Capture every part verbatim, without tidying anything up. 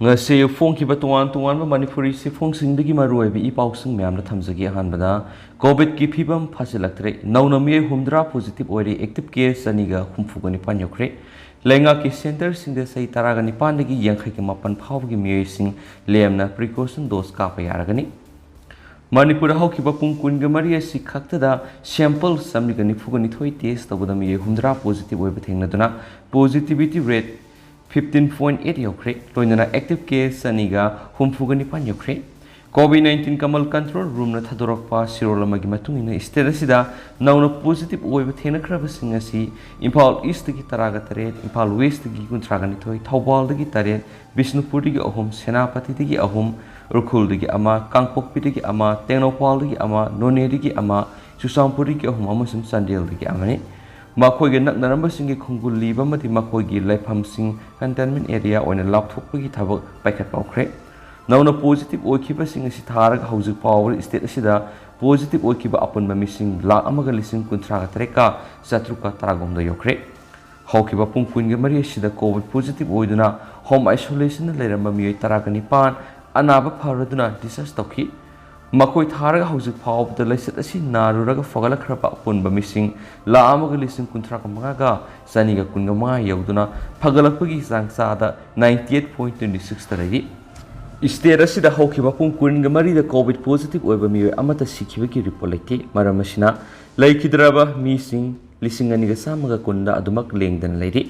ꯉꯁꯤ ꯐꯣꯡꯈꯤꯕ ꯇꯣꯉꯥꯟ ꯇꯣꯉꯥꯟꯕ ꯃꯅꯤꯄꯨꯔꯤ ꯆꯦꯐꯣꯡꯁꯤꯡꯗꯒꯤ ꯃꯔꯨꯑꯣꯏꯕ ꯏ ꯄꯥꯎꯁꯤꯡ ꯃꯌꯥꯝꯗ ꯊꯝꯖꯒꯦ꯫ ꯑꯍꯥꯟꯕꯗ, ꯀꯣꯚꯤꯗꯀꯤ ꯐꯤꯕꯝ ꯐꯥꯖꯤꯜꯂꯛꯇ꯭ꯔꯦ꯫ ꯅꯧꯅ ꯃꯤꯑꯣꯏ ꯍꯨꯝꯗ꯭ꯔꯥ ꯄꯣꯖꯤꯇꯤꯚ ꯑꯣꯏꯔꯦ꯫ ꯑꯦꯛꯇꯤꯚ ꯀꯦꯁ ꯆꯅꯤꯒ ꯍꯨꯝꯐꯨꯒ ꯅꯤꯄꯥꯟ ꯌꯧꯈ꯭ꯔꯦ꯫ ꯂꯩꯉꯥꯛꯀꯤ ꯁꯦꯟꯇꯔꯁꯤꯡꯗ ꯆꯍꯤ ꯇꯔꯥꯒ ꯅꯤꯄꯥꯟꯗꯒꯤ ꯌꯥꯡꯈꯩꯒ ꯃꯥꯄꯟ ꯐꯥꯎꯕꯒꯤ ꯃꯤꯑꯣꯏꯁꯤꯡ ꯂꯦꯝꯅ ꯄ꯭ꯔꯤꯀꯣꯁꯟ ꯗꯣꯁ ꯀꯥꯞꯄ ꯌꯥꯔꯒꯅꯤ꯫ ꯃꯅꯤꯄꯨꯔꯗ ꯍꯧꯈꯤꯕ ꯄꯨꯡ ꯀꯨꯟꯒ ꯃꯔꯤ ꯑꯁꯤ ꯈꯛꯇꯗ ꯁꯦꯝꯄꯜ ꯆꯥꯃꯔꯤꯒ ꯅꯤꯐꯨꯒ ꯅꯤꯊꯣꯏ ꯇꯦꯁ ꯇꯧꯕꯗ ꯃꯤꯑꯣꯏ ꯍꯨꯝꯗ꯭ꯔꯥ ꯄꯣꯖꯤꯇꯤꯚ ꯑꯣꯏꯕ ꯊꯦꯡꯅꯗꯨꯅ positivity rate fifteen point eight ꯌꯧꯈ꯭ꯔꯦ꯫ ꯂꯣꯏꯅꯅ ꯑꯦꯛꯇꯤꯚ ꯀꯦꯁ ꯆꯅꯤꯒ ꯍꯨꯝꯐꯨꯒ ꯅꯤꯄꯥꯟ ꯌꯧꯈ꯭ꯔꯦ꯫ ꯀꯣꯚꯤꯗ ꯅꯥꯏꯟꯇꯤꯟ ꯀꯃꯜ ꯀꯟꯇ꯭ꯔꯣꯜ ꯔꯨꯝꯅ ꯊꯥꯗꯣꯔꯛꯄ ꯁꯤꯔꯣꯜ ꯑꯃꯒꯤ ꯃꯇꯨꯡ ꯏꯟꯅ, ꯁ꯭ꯇꯦꯠ ꯑꯁꯤꯗ ꯅꯧꯅ ꯄꯣꯖꯤꯇꯤꯚ ꯑꯣꯏꯕ ꯊꯦꯡꯅꯈ꯭ꯔꯕꯁꯤꯡ ꯑꯁꯤ ꯏꯝꯐꯥꯜ ꯏꯁ꯭ꯇꯒꯤ ꯇꯔꯥꯒ ꯇꯔꯦꯠ, ꯏꯝꯐꯥꯜ ꯋꯦꯁ꯭ꯇꯒꯤ ꯀꯨꯟꯊ꯭ꯔꯥꯒ ꯅꯤꯊꯣꯏ, ꯊꯧꯕꯥꯜꯗꯒꯤ ꯇꯔꯦꯠ, ꯕꯤꯁꯅꯨꯄꯨꯔꯗꯒꯤ ꯑꯍꯨꯝ, ꯁꯦꯅꯥꯄꯇꯤꯗꯒꯤ ꯑꯍꯨꯝ, ꯎꯈ꯭ꯔꯨꯜꯗꯒꯤ ꯑꯃ, ꯀꯥꯡꯄꯣꯛꯄꯤꯗꯒꯤ ꯑꯃ, ꯇꯦꯡꯅꯧꯄꯜꯗꯒꯤ ꯑꯃ, ꯅꯣꯅꯦꯗꯒꯤ ꯑꯃ, ꯆꯨꯔꯆꯥꯟꯄꯨꯔꯗꯒꯤ ꯑꯍꯨꯝ ꯑꯃꯁꯨꯡ ꯆꯥꯟꯗꯦꯜꯗꯒꯤ ꯑꯃꯅꯤ꯫ ꯃꯈꯣꯏꯒ ꯅꯛꯅꯔꯝꯕꯁꯤꯡꯒꯤ ꯈꯣꯡꯒꯨꯜ ꯂꯤꯕ ꯑꯃꯗꯤ ꯃꯈꯣꯏꯒꯤ ꯂꯩꯐꯝꯁꯤꯡ ꯀꯟꯇꯦꯟꯃꯦꯟꯠ ꯑꯦꯔꯤꯌꯥ ꯑꯣꯏꯅ ꯂꯥꯞꯊꯣꯛꯄꯒꯤ ꯊꯕꯛ ꯄꯥꯏꯈꯠꯄ ꯍꯧꯈ꯭ꯔꯦ꯫ ꯅꯧꯅ ꯄꯣꯖꯤꯇꯤꯚ ꯑꯣꯏꯈꯤꯕꯁꯤꯡ ꯑꯁꯤ ꯊꯥꯔꯒ ꯍꯧꯖꯤꯛ ꯐꯥꯎꯕꯗ ꯁ꯭ꯇꯦꯠ ꯑꯁꯤꯗ ꯄꯣꯖꯤꯇꯤꯚ ꯑꯣꯏꯈꯤꯕ ꯑꯄꯨꯟꯕ ꯃꯤꯁꯤꯡ ꯂꯥꯈ ꯑꯃꯒ ꯂꯤꯁꯤꯡ ꯀꯨꯟꯊ꯭ꯔꯥꯒ ꯇꯔꯦꯠꯀ ꯆꯥꯇ꯭ꯔꯨꯛꯀ ꯇꯔꯥꯍꯨꯝꯗꯣꯏ ꯌꯧꯈ꯭ꯔꯦ꯫ ꯍꯧꯈꯤꯕ ꯄꯨꯡ ꯀꯨꯟꯒ ꯃꯔꯤ ꯑꯁꯤꯗ ꯀꯣꯚꯤꯗ ꯄꯣꯖꯤꯇꯤꯚ ꯑꯣꯏꯗꯨꯅ ꯍꯣꯝ ꯑꯥꯏꯁꯣꯂꯦꯁꯟꯗ ꯂꯩꯔꯝꯕ ꯃꯤꯑꯣꯏ ꯇꯔꯥꯒ ꯅꯤꯄꯥꯟ ꯑꯅꯥꯕ ꯐꯔꯗꯨꯅ ꯗꯤꯁꯆꯥꯔꯖ ꯇꯧꯈꯤ꯫ ꯃꯈꯣꯏ ꯊꯥꯔꯒ ꯍꯧꯖꯤꯛ ꯐꯥꯎꯕꯗ ꯂꯥꯏꯆꯠ ꯑꯁꯤ ꯅꯥꯔꯨꯔꯒ ꯐꯒꯠꯂꯛꯈ꯭ꯔꯕ ꯑꯄꯨꯟꯕ ꯃꯤꯁꯤꯡ ꯂꯥꯈ ꯑꯃꯒ ꯂꯤꯁꯤꯡ ꯀꯨꯟꯊ꯭ꯔꯥꯒ ꯃꯉꯥꯒ ꯆꯅꯤꯒ ꯀꯨꯟꯒ ꯃꯉꯥ ꯌꯧꯗꯨꯅ ꯐꯒꯠꯂꯛꯄꯒꯤ ꯆꯥꯡ ꯆꯥꯗ ninety eight point twenty sixꯇ ꯂꯩꯔꯤ꯫ ꯁ꯭ꯇꯦꯠ ꯑꯁꯤꯗ ꯍꯧꯈꯤꯕ ꯄꯨꯡ ꯀꯨꯟꯒ ꯃꯔꯤꯗ ꯀꯣꯚꯤꯗ ꯄꯣꯖꯤꯇꯤꯚ ꯑꯣꯏꯕ ꯃꯤꯑꯣꯏ ꯑꯃꯠꯇ ꯁꯤꯈꯤꯕꯒꯤ ꯔꯤꯄꯣꯔꯠ ꯂꯩꯇꯦ꯫ ꯃꯔꯝ ꯑꯁꯤꯅ, ꯂꯩꯈꯤꯗ꯭ꯔꯕ ꯃꯤꯁꯤꯡ ꯂꯤꯁꯤꯡ ꯑꯅꯤꯒ ꯆꯥꯝꯃꯒ ꯀꯨꯟꯗ ꯑꯗꯨꯃꯛ ꯂꯦꯡꯗꯅ ꯂꯩꯔꯤ꯫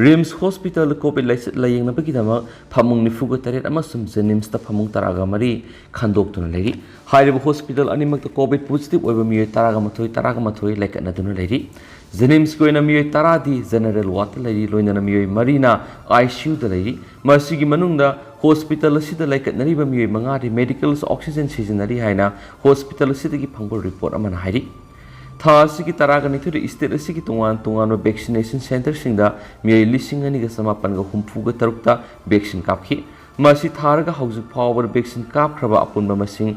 ꯔꯤꯝꯁ ꯍꯣꯁꯄꯤꯇꯥꯜꯗ ꯀꯣꯚꯤꯗ ꯂꯥꯏꯆꯠ ꯂꯥꯌꯦꯡꯅꯕꯒꯤꯗꯃꯛ ꯐꯃꯨꯡ ꯅꯤꯐꯨꯒ ꯇꯔꯦꯠ ꯑꯃꯁꯨꯡ ꯖꯦꯅꯤꯝꯁꯇ ꯐꯃꯨꯡ ꯇꯔꯥꯒ ꯃꯔꯤ ꯈꯟꯗꯣꯛꯇꯨꯅ ꯂꯩꯔꯤ꯫ ꯍꯥꯏꯔꯤꯕ ꯍꯣꯁꯄꯤꯇꯥꯜ ꯑꯅꯤꯃꯛꯇ ꯀꯣꯚꯤꯗ ꯄꯣꯖꯤꯇꯤꯚ ꯑꯣꯏꯕ ꯃꯤꯑꯣꯏ ꯇꯔꯥꯒ ꯃꯥꯊꯣꯏ, ꯇꯔꯥꯒ ꯃꯥꯊꯣꯏ ꯂꯥꯏꯀꯠꯅꯗꯨꯅ ꯂꯩꯔꯤ꯫ ꯖꯦꯅꯤꯝꯁꯀꯤ ꯑꯣꯏꯅ ꯃꯤꯑꯣꯏ ꯇꯔꯥꯗꯤ ꯖꯦꯅꯔꯦꯜ ꯋꯥꯔꯗꯇ ꯂꯩꯔꯤ, ꯂꯣꯏꯅꯅ ꯃꯤꯑꯣꯏ ꯃꯔꯤꯅ ꯑꯥꯏ ꯁꯤ ꯌꯨꯗ ꯂꯩꯔꯤ꯫ ꯃꯁꯤꯒꯤ ꯃꯅꯨꯡꯗ ꯍꯣꯁꯄꯤꯇꯥꯜ ꯑꯁꯤꯗ ꯂꯥꯏꯀꯠꯅꯔꯤꯕ ꯃꯤꯑꯣꯏ ꯃꯉꯥꯗꯤ ꯃꯦꯗꯤꯀꯦꯜ ꯑꯣꯛꯁꯤꯖꯦꯟ ꯁꯤꯖꯤꯟꯅꯔꯤ ꯍꯥꯏꯅ ꯍꯣꯁꯄꯤꯇꯥꯜ ꯑꯁꯤꯗꯒꯤ ꯐꯪꯕ ꯔꯤꯄꯣꯔꯠ ꯑꯃꯅ ꯍꯥꯏꯔꯤ꯫ ꯊꯥ ꯑꯁꯤꯒꯤ ꯇꯔꯥꯒ ꯅꯤꯊꯣꯏꯗ ꯁ꯭ꯇꯦꯠ ꯑꯁꯤꯒꯤ ꯇꯣꯉꯥꯟ ꯇꯣꯉꯥꯟꯕ ꯚꯦꯛꯁꯤꯅꯦꯁꯟ ꯁꯦꯟꯇꯔꯁꯤꯡꯗ ꯃꯤꯑꯣꯏ ꯂꯤꯁꯤꯡ ꯑꯅꯤꯒ ꯆꯃꯥꯄꯟꯒ ꯍꯨꯝꯐꯨꯒ ꯇꯔꯨꯛꯇ ꯚꯦꯛꯁꯤꯟ ꯀꯥꯞꯈꯤ꯫ ꯃꯁꯤ ꯊꯥꯔꯒ ꯍꯧꯖꯤꯛ ꯐꯥꯎꯕꯗ ꯚꯦꯛꯁꯤꯟ ꯀꯥꯞꯈ꯭ꯔꯕ ꯑꯄꯨꯟꯕ ꯃꯁꯤꯡ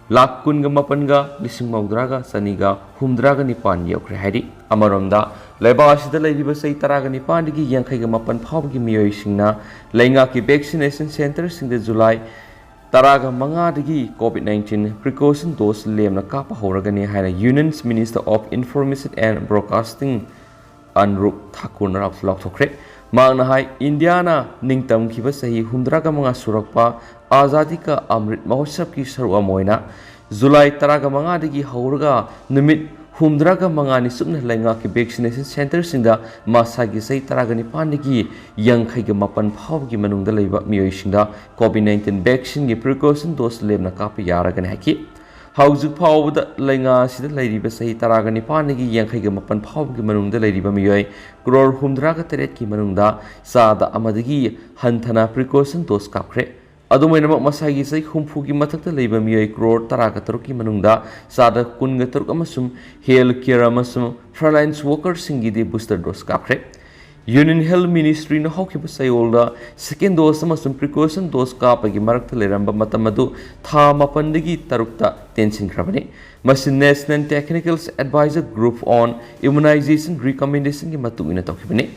ꯂꯥꯈ ꯀꯨꯟꯒ ꯃꯥꯄꯟꯒ ꯂꯤꯁꯤꯡ ꯃꯧꯗ꯭ꯔꯥꯒ ꯆꯅꯤꯒ ꯍꯨꯝꯗ꯭ꯔꯥꯒ ꯅꯤꯄꯥꯟ ꯌꯧꯈ꯭ꯔꯦ ꯍꯥꯏꯔꯤ꯫ ꯑꯃꯔꯣꯝꯗ, ꯂꯩꯕꯥꯛ ꯑꯁꯤꯗ ꯂꯩꯔꯤꯕ ꯆꯍꯤ ꯇꯔꯥꯒ ꯅꯤꯄꯥꯟꯗꯒꯤ ꯌꯥꯡꯈꯩꯒ ꯃꯥꯄꯟ ꯐꯥꯎꯕꯒꯤ ꯃꯤꯑꯣꯏꯁꯤꯡꯅ ꯂꯩꯉꯥꯛꯀꯤ vaccination centreꯁꯤꯡꯗ ꯖꯨꯂꯥꯏ ꯇꯔꯥꯒ ꯃꯉꯥꯗꯒꯤ COVID nineteen precaution dose ꯂꯦꯝꯅ ꯀꯥꯞꯄ ꯍꯧꯔꯒꯅꯤ ꯍꯥꯏꯅ Union Minister of Information and Broadcasting Anurag ꯊꯥꯀꯨꯔꯅ ꯂꯥꯎꯊꯣꯛꯈ꯭ꯔꯦ꯫ ꯃꯍꯥꯛꯅ ꯍꯥꯏ, ꯏꯟꯗꯤꯌꯥꯅ ꯅꯤꯡꯇꯝꯈꯤꯕ ꯆꯍꯤ ꯍꯨꯝꯗ꯭ꯔꯥꯒ ꯃꯉꯥ ꯁꯨꯔꯛꯄ ꯑꯖꯥꯗꯤ ꯀꯥ ꯑꯃ꯭ꯔꯤꯠ ꯃꯍꯣꯠꯁꯕꯀꯤ ꯁꯔꯨꯛ ꯑꯃ ꯑꯣꯏꯅ ꯖꯨꯂꯥꯏ ꯇꯔꯥꯒ ꯃꯉꯥꯗꯒꯤ ꯍꯧꯔꯒ ꯅꯨꯃꯤꯠ ꯍꯨꯝꯗ꯭ꯔꯥꯒ ꯃꯉꯥꯅꯤ ꯆꯨꯞꯅ ꯂꯩꯉꯥꯛꯀꯤ vaccination centreꯁꯤꯡꯗ ꯃꯁꯥꯒꯤ ꯆꯍꯤ ꯇꯔꯥꯒ ꯅꯤꯄꯥꯟꯗꯒꯤ ꯌꯥꯡꯈꯩꯒ ꯃꯥꯄꯟ ꯐꯥꯎꯕꯒꯤ ꯃꯅꯨꯡꯗ ꯂꯩꯕ ꯃꯤꯑꯣꯏꯁꯤꯡꯗ COVID nineteen vaccineꯒꯤ precaution dose ꯂꯦꯝꯅ ꯀꯥꯞꯄ ꯌꯥꯔꯒꯅꯤ ꯍꯥꯏꯈꯤ꯫ ꯍꯧꯖꯤꯛ ꯐꯥꯎꯕꯗ ꯂꯩꯉꯥꯛ ꯑꯁꯤꯗ ꯂꯩꯔꯤꯕ ꯆꯍꯤ ꯇꯔꯥꯒ ꯅꯤꯄꯥꯟꯗꯒꯤ ꯌꯥꯡꯈꯩꯒ ꯃꯥꯄꯟ ꯐꯥꯎꯕꯒꯤ ꯃꯅꯨꯡꯗ ꯂꯩꯔꯤꯕ ꯃꯤꯑꯣꯏ ꯀ꯭ꯔꯣꯔ ꯍꯨꯝꯗ꯭ꯔꯥꯒ ꯇꯔꯦꯠꯀꯤ ꯃꯅꯨꯡꯗ ꯆꯥꯗ ꯑꯃꯗꯒꯤ ꯍꯟꯊꯅ precaution dose ꯀꯥꯞꯈ꯭ꯔꯦ꯫ ꯑꯗꯨꯝ ꯑꯣꯏꯅꯃꯛ, ꯃꯁꯥꯒꯤ ꯆꯍꯤ ꯍꯨꯝꯐꯨꯒꯤ ꯃꯊꯛꯇ ꯂꯩꯕ ꯃꯤꯑꯣꯏ ꯀ꯭ꯔꯣꯔ ꯇꯔꯥꯒ ꯇꯔꯨꯛꯀꯤ ꯃꯅꯨꯡꯗ ꯆꯥꯗ ꯀꯨꯟꯒ ꯇꯔꯨꯛ ꯑꯃꯁꯨꯡ health care ꯑꯃꯁꯨꯡ frontline workerꯁꯤꯡꯒꯤꯗꯤ booster dose ꯀꯥꯞꯈ꯭ꯔꯦ꯫ Union Health Ministryꯅ ꯍꯧꯈꯤꯕ ꯆꯌꯣꯜꯗ second dose ꯑꯃꯁꯨꯡ precaution dose ꯀꯥꯞꯄꯒꯤ ꯃꯔꯛꯇ ꯂꯩꯔꯝꯕ ꯃꯇꯝ ꯑꯗꯨ ꯊꯥ ꯃꯥꯄꯟꯗꯒꯤ ꯇꯔꯨꯛꯇ ꯇꯦꯟꯁꯤꯟꯈ꯭ꯔꯕꯅꯤ꯫ ꯃꯁꯤ National Technical Advisory Group on Immunization recommendationꯒꯤ ꯃꯇꯨꯡ ꯏꯟꯅ ꯇꯧꯈꯤꯕꯅꯤ꯫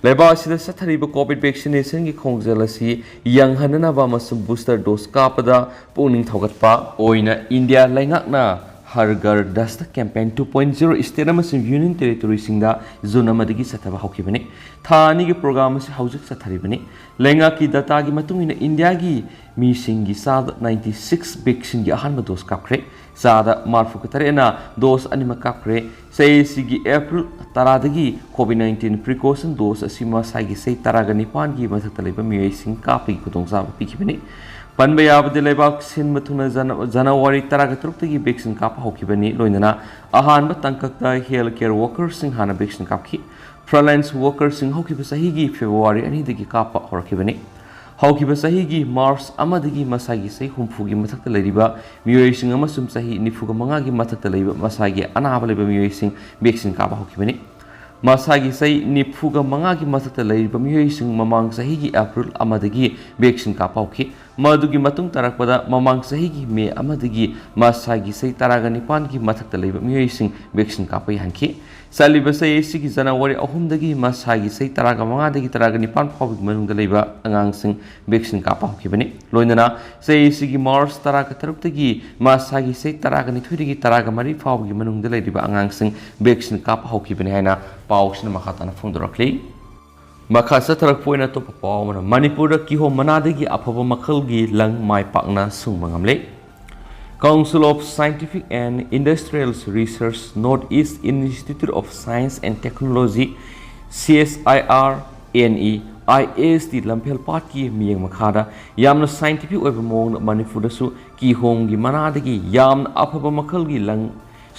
ꯂꯩꯕꯥꯛ ꯑꯁꯤꯗ ꯆꯠꯊꯔꯤꯕ COVID vaccinationꯒꯤ ꯈꯣꯡꯖꯦꯜ ꯑꯁꯤ ꯌꯥꯡꯍꯟꯅꯅꯕ ꯑꯃꯁꯨꯡ booster dose ꯀꯥꯞꯄꯗ ꯄꯨꯛꯅꯤꯡ ꯊꯧꯒꯠꯄ ꯑꯣꯏꯅ ꯏꯟꯗꯤꯌꯥ ꯂꯩꯉꯥꯛꯅ Har Ghar Dastak campaign two point zero state ꯑꯃꯁꯨꯡ union territoryꯁꯤꯡꯗ June ꯑꯃꯗꯒꯤ ꯆꯠꯊꯕ ꯍꯧꯈꯤꯕꯅꯤ꯫ ꯊꯥ ꯑꯅꯤꯒꯤ program ꯑꯁꯤ ꯍꯧꯖꯤꯛ ꯆꯠꯊꯔꯤꯕꯅꯤ꯫ ꯂꯩꯉꯥꯛꯀꯤ dataꯒꯤ ꯃꯇꯨꯡ ꯏꯟꯅ ꯏꯟꯗꯤꯌꯥꯒꯤ ꯃꯤꯁꯤꯡꯒꯤ ꯆꯥꯗ ninety six vaccineꯒꯤ ꯑꯍꯥꯟꯕ dose ꯀꯥꯞꯈ꯭ꯔꯦ꯫ ꯆꯥꯗ ꯃꯔꯤꯐꯨꯒ ꯇꯔꯦꯠꯅ dose ꯑꯅꯤꯃꯛ ꯀꯥꯞꯈ꯭ꯔꯦ꯫ ꯆꯍꯤ ꯑꯁꯤꯒꯤ April ꯇꯔꯥꯗꯒꯤ COVID nineteen precaution dose ꯑꯁꯤ ꯃꯁꯥꯒꯤ ꯆꯍꯤ ꯇꯔꯥꯒ ꯅꯤꯄꯥꯟꯒꯤ ꯃꯊꯛꯇ ꯂꯩꯕ ꯃꯤꯑꯣꯏꯁꯤꯡ ꯀꯥꯞꯄꯒꯤ ꯈꯨꯗꯣꯡꯆꯥꯕ ꯄꯤꯈꯤꯕꯅꯤ꯫ ꯄꯟꯕ ꯌꯥꯕꯗꯤ, ꯂꯩꯕꯥꯛ ꯁꯤꯟꯕ ꯊꯨꯡꯅ ꯖꯅ-, ꯖꯅꯋꯥꯔꯤ ꯇꯔꯥꯒ ꯇꯔꯨꯛꯇꯒꯤ vaccine ꯀꯥꯞꯄ ꯍꯧꯈꯤꯕꯅꯤ, ꯂꯣꯏꯅꯅ ꯑꯍꯥꯟꯕ ꯇꯥꯡꯀꯛꯇ health care workerꯁꯤꯡ ꯍꯥꯟꯅ vaccine ꯀꯥꯞꯈꯤ꯫ Frontline workerꯁꯤꯡ ꯍꯧꯈꯤꯕ ꯆꯍꯤꯒꯤ February ꯑꯅꯤꯗꯒꯤ ꯀꯥꯞꯄ ꯍꯧꯔꯛꯈꯤꯕꯅꯤ꯫ ꯍꯧꯈꯤꯕ ꯆꯍꯤꯒꯤ March ꯑꯃꯗꯒꯤ ꯃꯁꯥꯒꯤ ꯆꯍꯤ ꯍꯨꯝꯐꯨꯒꯤ ꯃꯊꯛꯇ ꯂꯩꯔꯤꯕ ꯃꯤꯑꯣꯏꯁꯤꯡ ꯑꯃꯁꯨꯡ ꯆꯍꯤ ꯅꯤꯐꯨꯒ ꯃꯉꯥꯒꯤ ꯃꯊꯛꯇ ꯂꯩꯕ ꯃꯁꯥꯒꯤ ꯑꯅꯥꯕ ꯂꯩꯕ ꯃꯤꯑꯣꯏꯁꯤꯡ vaccine ꯀꯥꯞꯄ ꯍꯧꯈꯤꯕꯅꯤ꯫ ꯃꯁꯥꯒꯤ ꯆꯍꯤ ꯅꯤꯐꯨꯒ ꯃꯉꯥꯒꯤ ꯃꯊꯛꯇ ꯂꯩꯔꯤꯕ ꯃꯤꯑꯣꯏꯁꯤꯡ ꯃꯃꯥꯡ ꯆꯍꯤꯒꯤ April ꯑꯃꯗꯒꯤ vaccine ꯀꯥꯞꯄ ꯍꯧꯈꯤ꯫ ꯃꯗꯨꯒꯤ ꯃꯇꯨꯡ ꯇꯥꯔꯛꯄꯗ ꯃꯃꯥꯡ ꯆꯍꯤꯒꯤ ꯃꯦ ꯑꯃꯗꯒꯤ ꯃꯁꯥꯒꯤ ꯆꯍꯤ ꯇꯔꯥꯒ ꯅꯤꯄꯥꯟꯒꯤ ꯃꯊꯛꯇ ꯂꯩꯕ ꯃꯤꯑꯣꯏꯁꯤꯡ ꯚꯦꯛꯁꯤꯟ ꯀꯥꯞꯄ ꯌꯥꯍꯟꯈꯤ꯫ ꯆꯠꯂꯤꯕ ꯆꯍꯤ ꯑꯁꯤꯒꯤ ꯖꯅꯋꯥꯔꯤ ꯑꯍꯨꯝꯗꯒꯤ ꯃꯁꯥꯒꯤ ꯆꯍꯤ ꯇꯔꯥꯒ ꯃꯉꯥꯗꯒꯤ ꯇꯔꯥꯒ ꯅꯤꯄꯥꯟ ꯐꯥꯎꯕꯒꯤ ꯃꯅꯨꯡꯗ ꯂꯩꯕ ꯑꯉꯥꯡꯁꯤꯡ ꯚꯦꯛꯁꯤꯟ ꯀꯥꯞꯄ ꯍꯧꯈꯤꯕꯅꯤ꯫ ꯂꯣꯏꯅꯅ ꯆꯍꯤ ꯑꯁꯤꯒꯤ ꯃꯥꯔꯆ ꯇꯔꯥꯒ ꯇꯔꯨꯛꯇꯒꯤ ꯃꯁꯥꯒꯤ ꯆꯍꯤ ꯇꯔꯥꯒ ꯅꯤꯊꯣꯏꯗꯒꯤ ꯇꯔꯥꯒ ꯃꯔꯤ ꯐꯥꯎꯕꯒꯤ ꯃꯅꯨꯡꯗ ꯂꯩꯔꯤꯕ ꯑꯉꯥꯡꯁꯤꯡ ꯚꯦꯛꯁꯤꯟ ꯀꯥꯞꯄ ꯍꯧꯈꯤꯕꯅꯤ ꯍꯥꯏꯅ ꯄꯥꯎꯁꯤꯅ ꯃꯈꯥ ꯇꯥꯅ ꯐꯣꯡꯗꯣꯔꯛꯂꯤ꯫ ꯃꯈꯥ ꯆꯠꯊꯔꯛꯄ ꯑꯣꯏꯅ ꯑꯇꯣꯞꯄ ꯄꯥꯎ ꯑꯃꯅ, ꯃꯅꯤꯄꯨꯔꯗ ꯀꯤꯍꯣꯝ ꯃꯅꯥꯗꯒꯤ ꯑꯐꯕ ꯃꯈꯜꯒꯤ ꯂꯪ ꯃꯥꯏ ꯄꯥꯛꯅ ꯁꯨꯡꯕ ꯉꯝꯂꯦ꯫ Council of Scientific and Industrial Research, North East Institute of Science and Technology, C S I R N E, I S T ꯂꯝꯐꯦꯜ ꯄꯥꯠꯀꯤ ꯃꯤꯠꯌꯦꯡ ꯃꯈꯥꯗ ꯌꯥꯝꯅ scientific ꯑꯣꯏꯕ ꯃꯑꯣꯡꯗ ꯃꯅꯤꯄꯨꯔꯗꯁꯨ ꯀꯤꯍꯣꯝꯒꯤ ꯃꯅꯥꯗꯒꯤ ꯌꯥꯝꯅ ꯑꯐꯕ ꯃꯈꯜꯒꯤ ꯂꯪ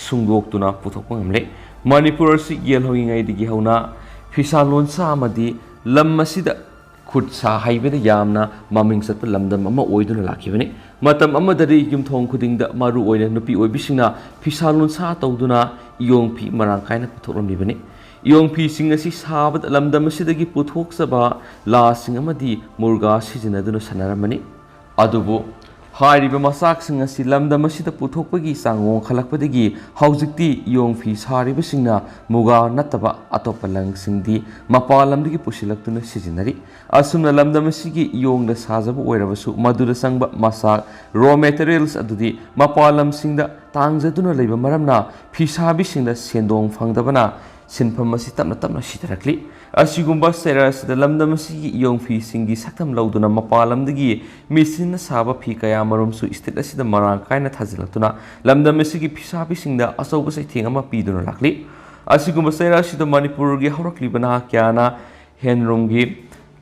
ꯁꯨꯡꯗꯣꯛꯇꯨꯅ ꯄꯨꯊꯣꯛꯄ ꯉꯝꯂꯦ꯫ ꯃꯅꯤꯄꯨꯔ ꯑꯁꯤ ꯌꯦꯜ ꯍꯧꯔꯤꯉꯩꯗꯒꯤ ꯍꯧꯅ ꯐꯤꯁꯥ ꯂꯣꯟꯁꯥ ꯑꯃꯗꯤ ꯂꯝ ꯑꯁꯤꯗ ꯈꯨꯠ ꯁꯥ ꯍꯩꯕꯗ ꯌꯥꯝꯅ ꯃꯃꯤꯡ ꯆꯠꯄ ꯂꯝꯗꯝ ꯑꯃ ꯑꯣꯏꯗꯨꯅ ꯂꯥꯛꯈꯤꯕꯅꯤ꯫ ꯃꯇꯝ ꯑꯃꯗꯗꯤ ꯌꯨꯝꯊꯣꯡ ꯈꯨꯗꯤꯡꯗ ꯃꯔꯨ ꯑꯣꯏꯅ ꯅꯨꯄꯤ ꯑꯣꯏꯕꯤꯁꯤꯡꯅ ꯐꯤꯁꯥ ꯂꯣꯟꯁꯥ ꯇꯧꯗꯨꯅ ꯏꯌꯣꯡ ꯐꯤ ꯃꯔꯥꯡ ꯀꯥꯏꯅ ꯄꯨꯊꯣꯛꯂꯝꯂꯤꯕꯅꯤ꯫ ꯏꯌꯣꯡ ꯐꯤꯁꯤꯡ ꯑꯁꯤ ꯁꯥꯕꯗ ꯂꯝꯗꯝ ꯑꯁꯤꯗꯒꯤ ꯄꯨꯊꯣꯛꯆꯕ ꯂꯥꯁꯤꯡ ꯑꯃꯗꯤ ꯃꯨꯔꯒꯥ ꯁꯤꯖꯤꯟꯅꯗꯨꯅ ꯁꯥꯟꯅꯔꯝꯕꯅꯤ꯫ ꯑꯗꯨꯕꯨ ꯍꯥꯏꯔꯤꯕ ꯃꯆꯥꯛꯁꯤꯡ ꯑꯁꯤ ꯂꯝꯗꯝ ꯑꯁꯤꯗ ꯄꯨꯊꯣꯛꯄꯒꯤ ꯆꯥꯡ ꯋꯥꯡꯈꯠꯂꯛꯄꯗꯒꯤ ꯍꯧꯖꯤꯛꯇꯤ ꯏꯌꯣꯡ ꯐꯤ ꯁꯥꯔꯤꯕꯁꯤꯡꯅ ꯃꯨꯒꯥ ꯅꯠꯇꯕ ꯑꯇꯣꯞꯄ ꯂꯪꯁꯤꯡꯗꯤ ꯃꯄꯥꯟ ꯂꯝꯗꯒꯤ ꯄꯨꯁꯤꯜꯂꯛꯇꯨꯅ ꯁꯤꯖꯤꯟꯅꯔꯤ꯫ ꯑꯁꯨꯝꯅ ꯂꯝꯗꯝ ꯑꯁꯤꯒꯤ ꯏꯌꯣꯡꯗ ꯁꯥꯖꯕ ꯑꯣꯏꯔꯕꯁꯨ ꯃꯗꯨꯗ ꯆꯪꯕ ꯃꯆꯥꯛ, raw materials, ꯑꯗꯨꯗꯤ ꯃꯄꯥꯟ ꯂꯝꯁꯤꯡꯗ ꯇꯥꯡꯖꯗꯨꯅ ꯂꯩꯕ ꯃꯔꯝꯅ ꯐꯤꯁꯥꯕꯤꯁꯤꯡꯗ ꯁꯦꯟꯗꯣꯡ ꯐꯪꯗꯕꯅ ꯁꯤꯟꯐꯝ ꯑꯁꯤ ꯇꯞꯅ ꯇꯞꯅ ꯁꯤꯊꯔꯛꯂꯤ꯫ ꯑꯁꯤꯒꯨꯝꯕ ꯆꯩꯔꯥ ꯑꯁꯤꯗ ꯂꯝꯗꯝ ꯑꯁꯤꯒꯤ ꯏꯌꯣꯡ ꯐꯤꯁꯤꯡꯒꯤ ꯁꯛꯇꯝ ꯂꯧꯗꯨꯅ ꯃꯄꯥꯟ ꯂꯝꯗꯒꯤ ꯃꯦꯆꯤꯟꯅ ꯁꯥꯕ ꯐꯤ ꯀꯌꯥ ꯃꯔꯨꯝꯁꯨ state ꯑꯁꯤꯗ ꯃꯔꯥꯡ ꯀꯥꯏꯅ ꯊꯥꯖꯤꯜꯂꯛꯇꯨꯅ ꯂꯝꯗꯝ ꯑꯁꯤꯒꯤ ꯐꯤꯁꯥꯕꯤꯁꯤꯡꯗ ꯑꯆꯧꯕ ꯆꯩꯊꯦꯡ ꯑꯃ ꯄꯤꯗꯨꯅ ꯂꯥꯛꯂꯤ꯫ ꯑꯁꯤꯒꯨꯝꯕ ꯆꯩꯔꯥ ꯑꯁꯤꯗ ꯃꯅꯤꯄꯨꯔꯒꯤ ꯍꯧꯔꯛꯂꯤꯕ ꯅꯍꯥ ꯀꯌꯥꯅ handloomꯒꯤ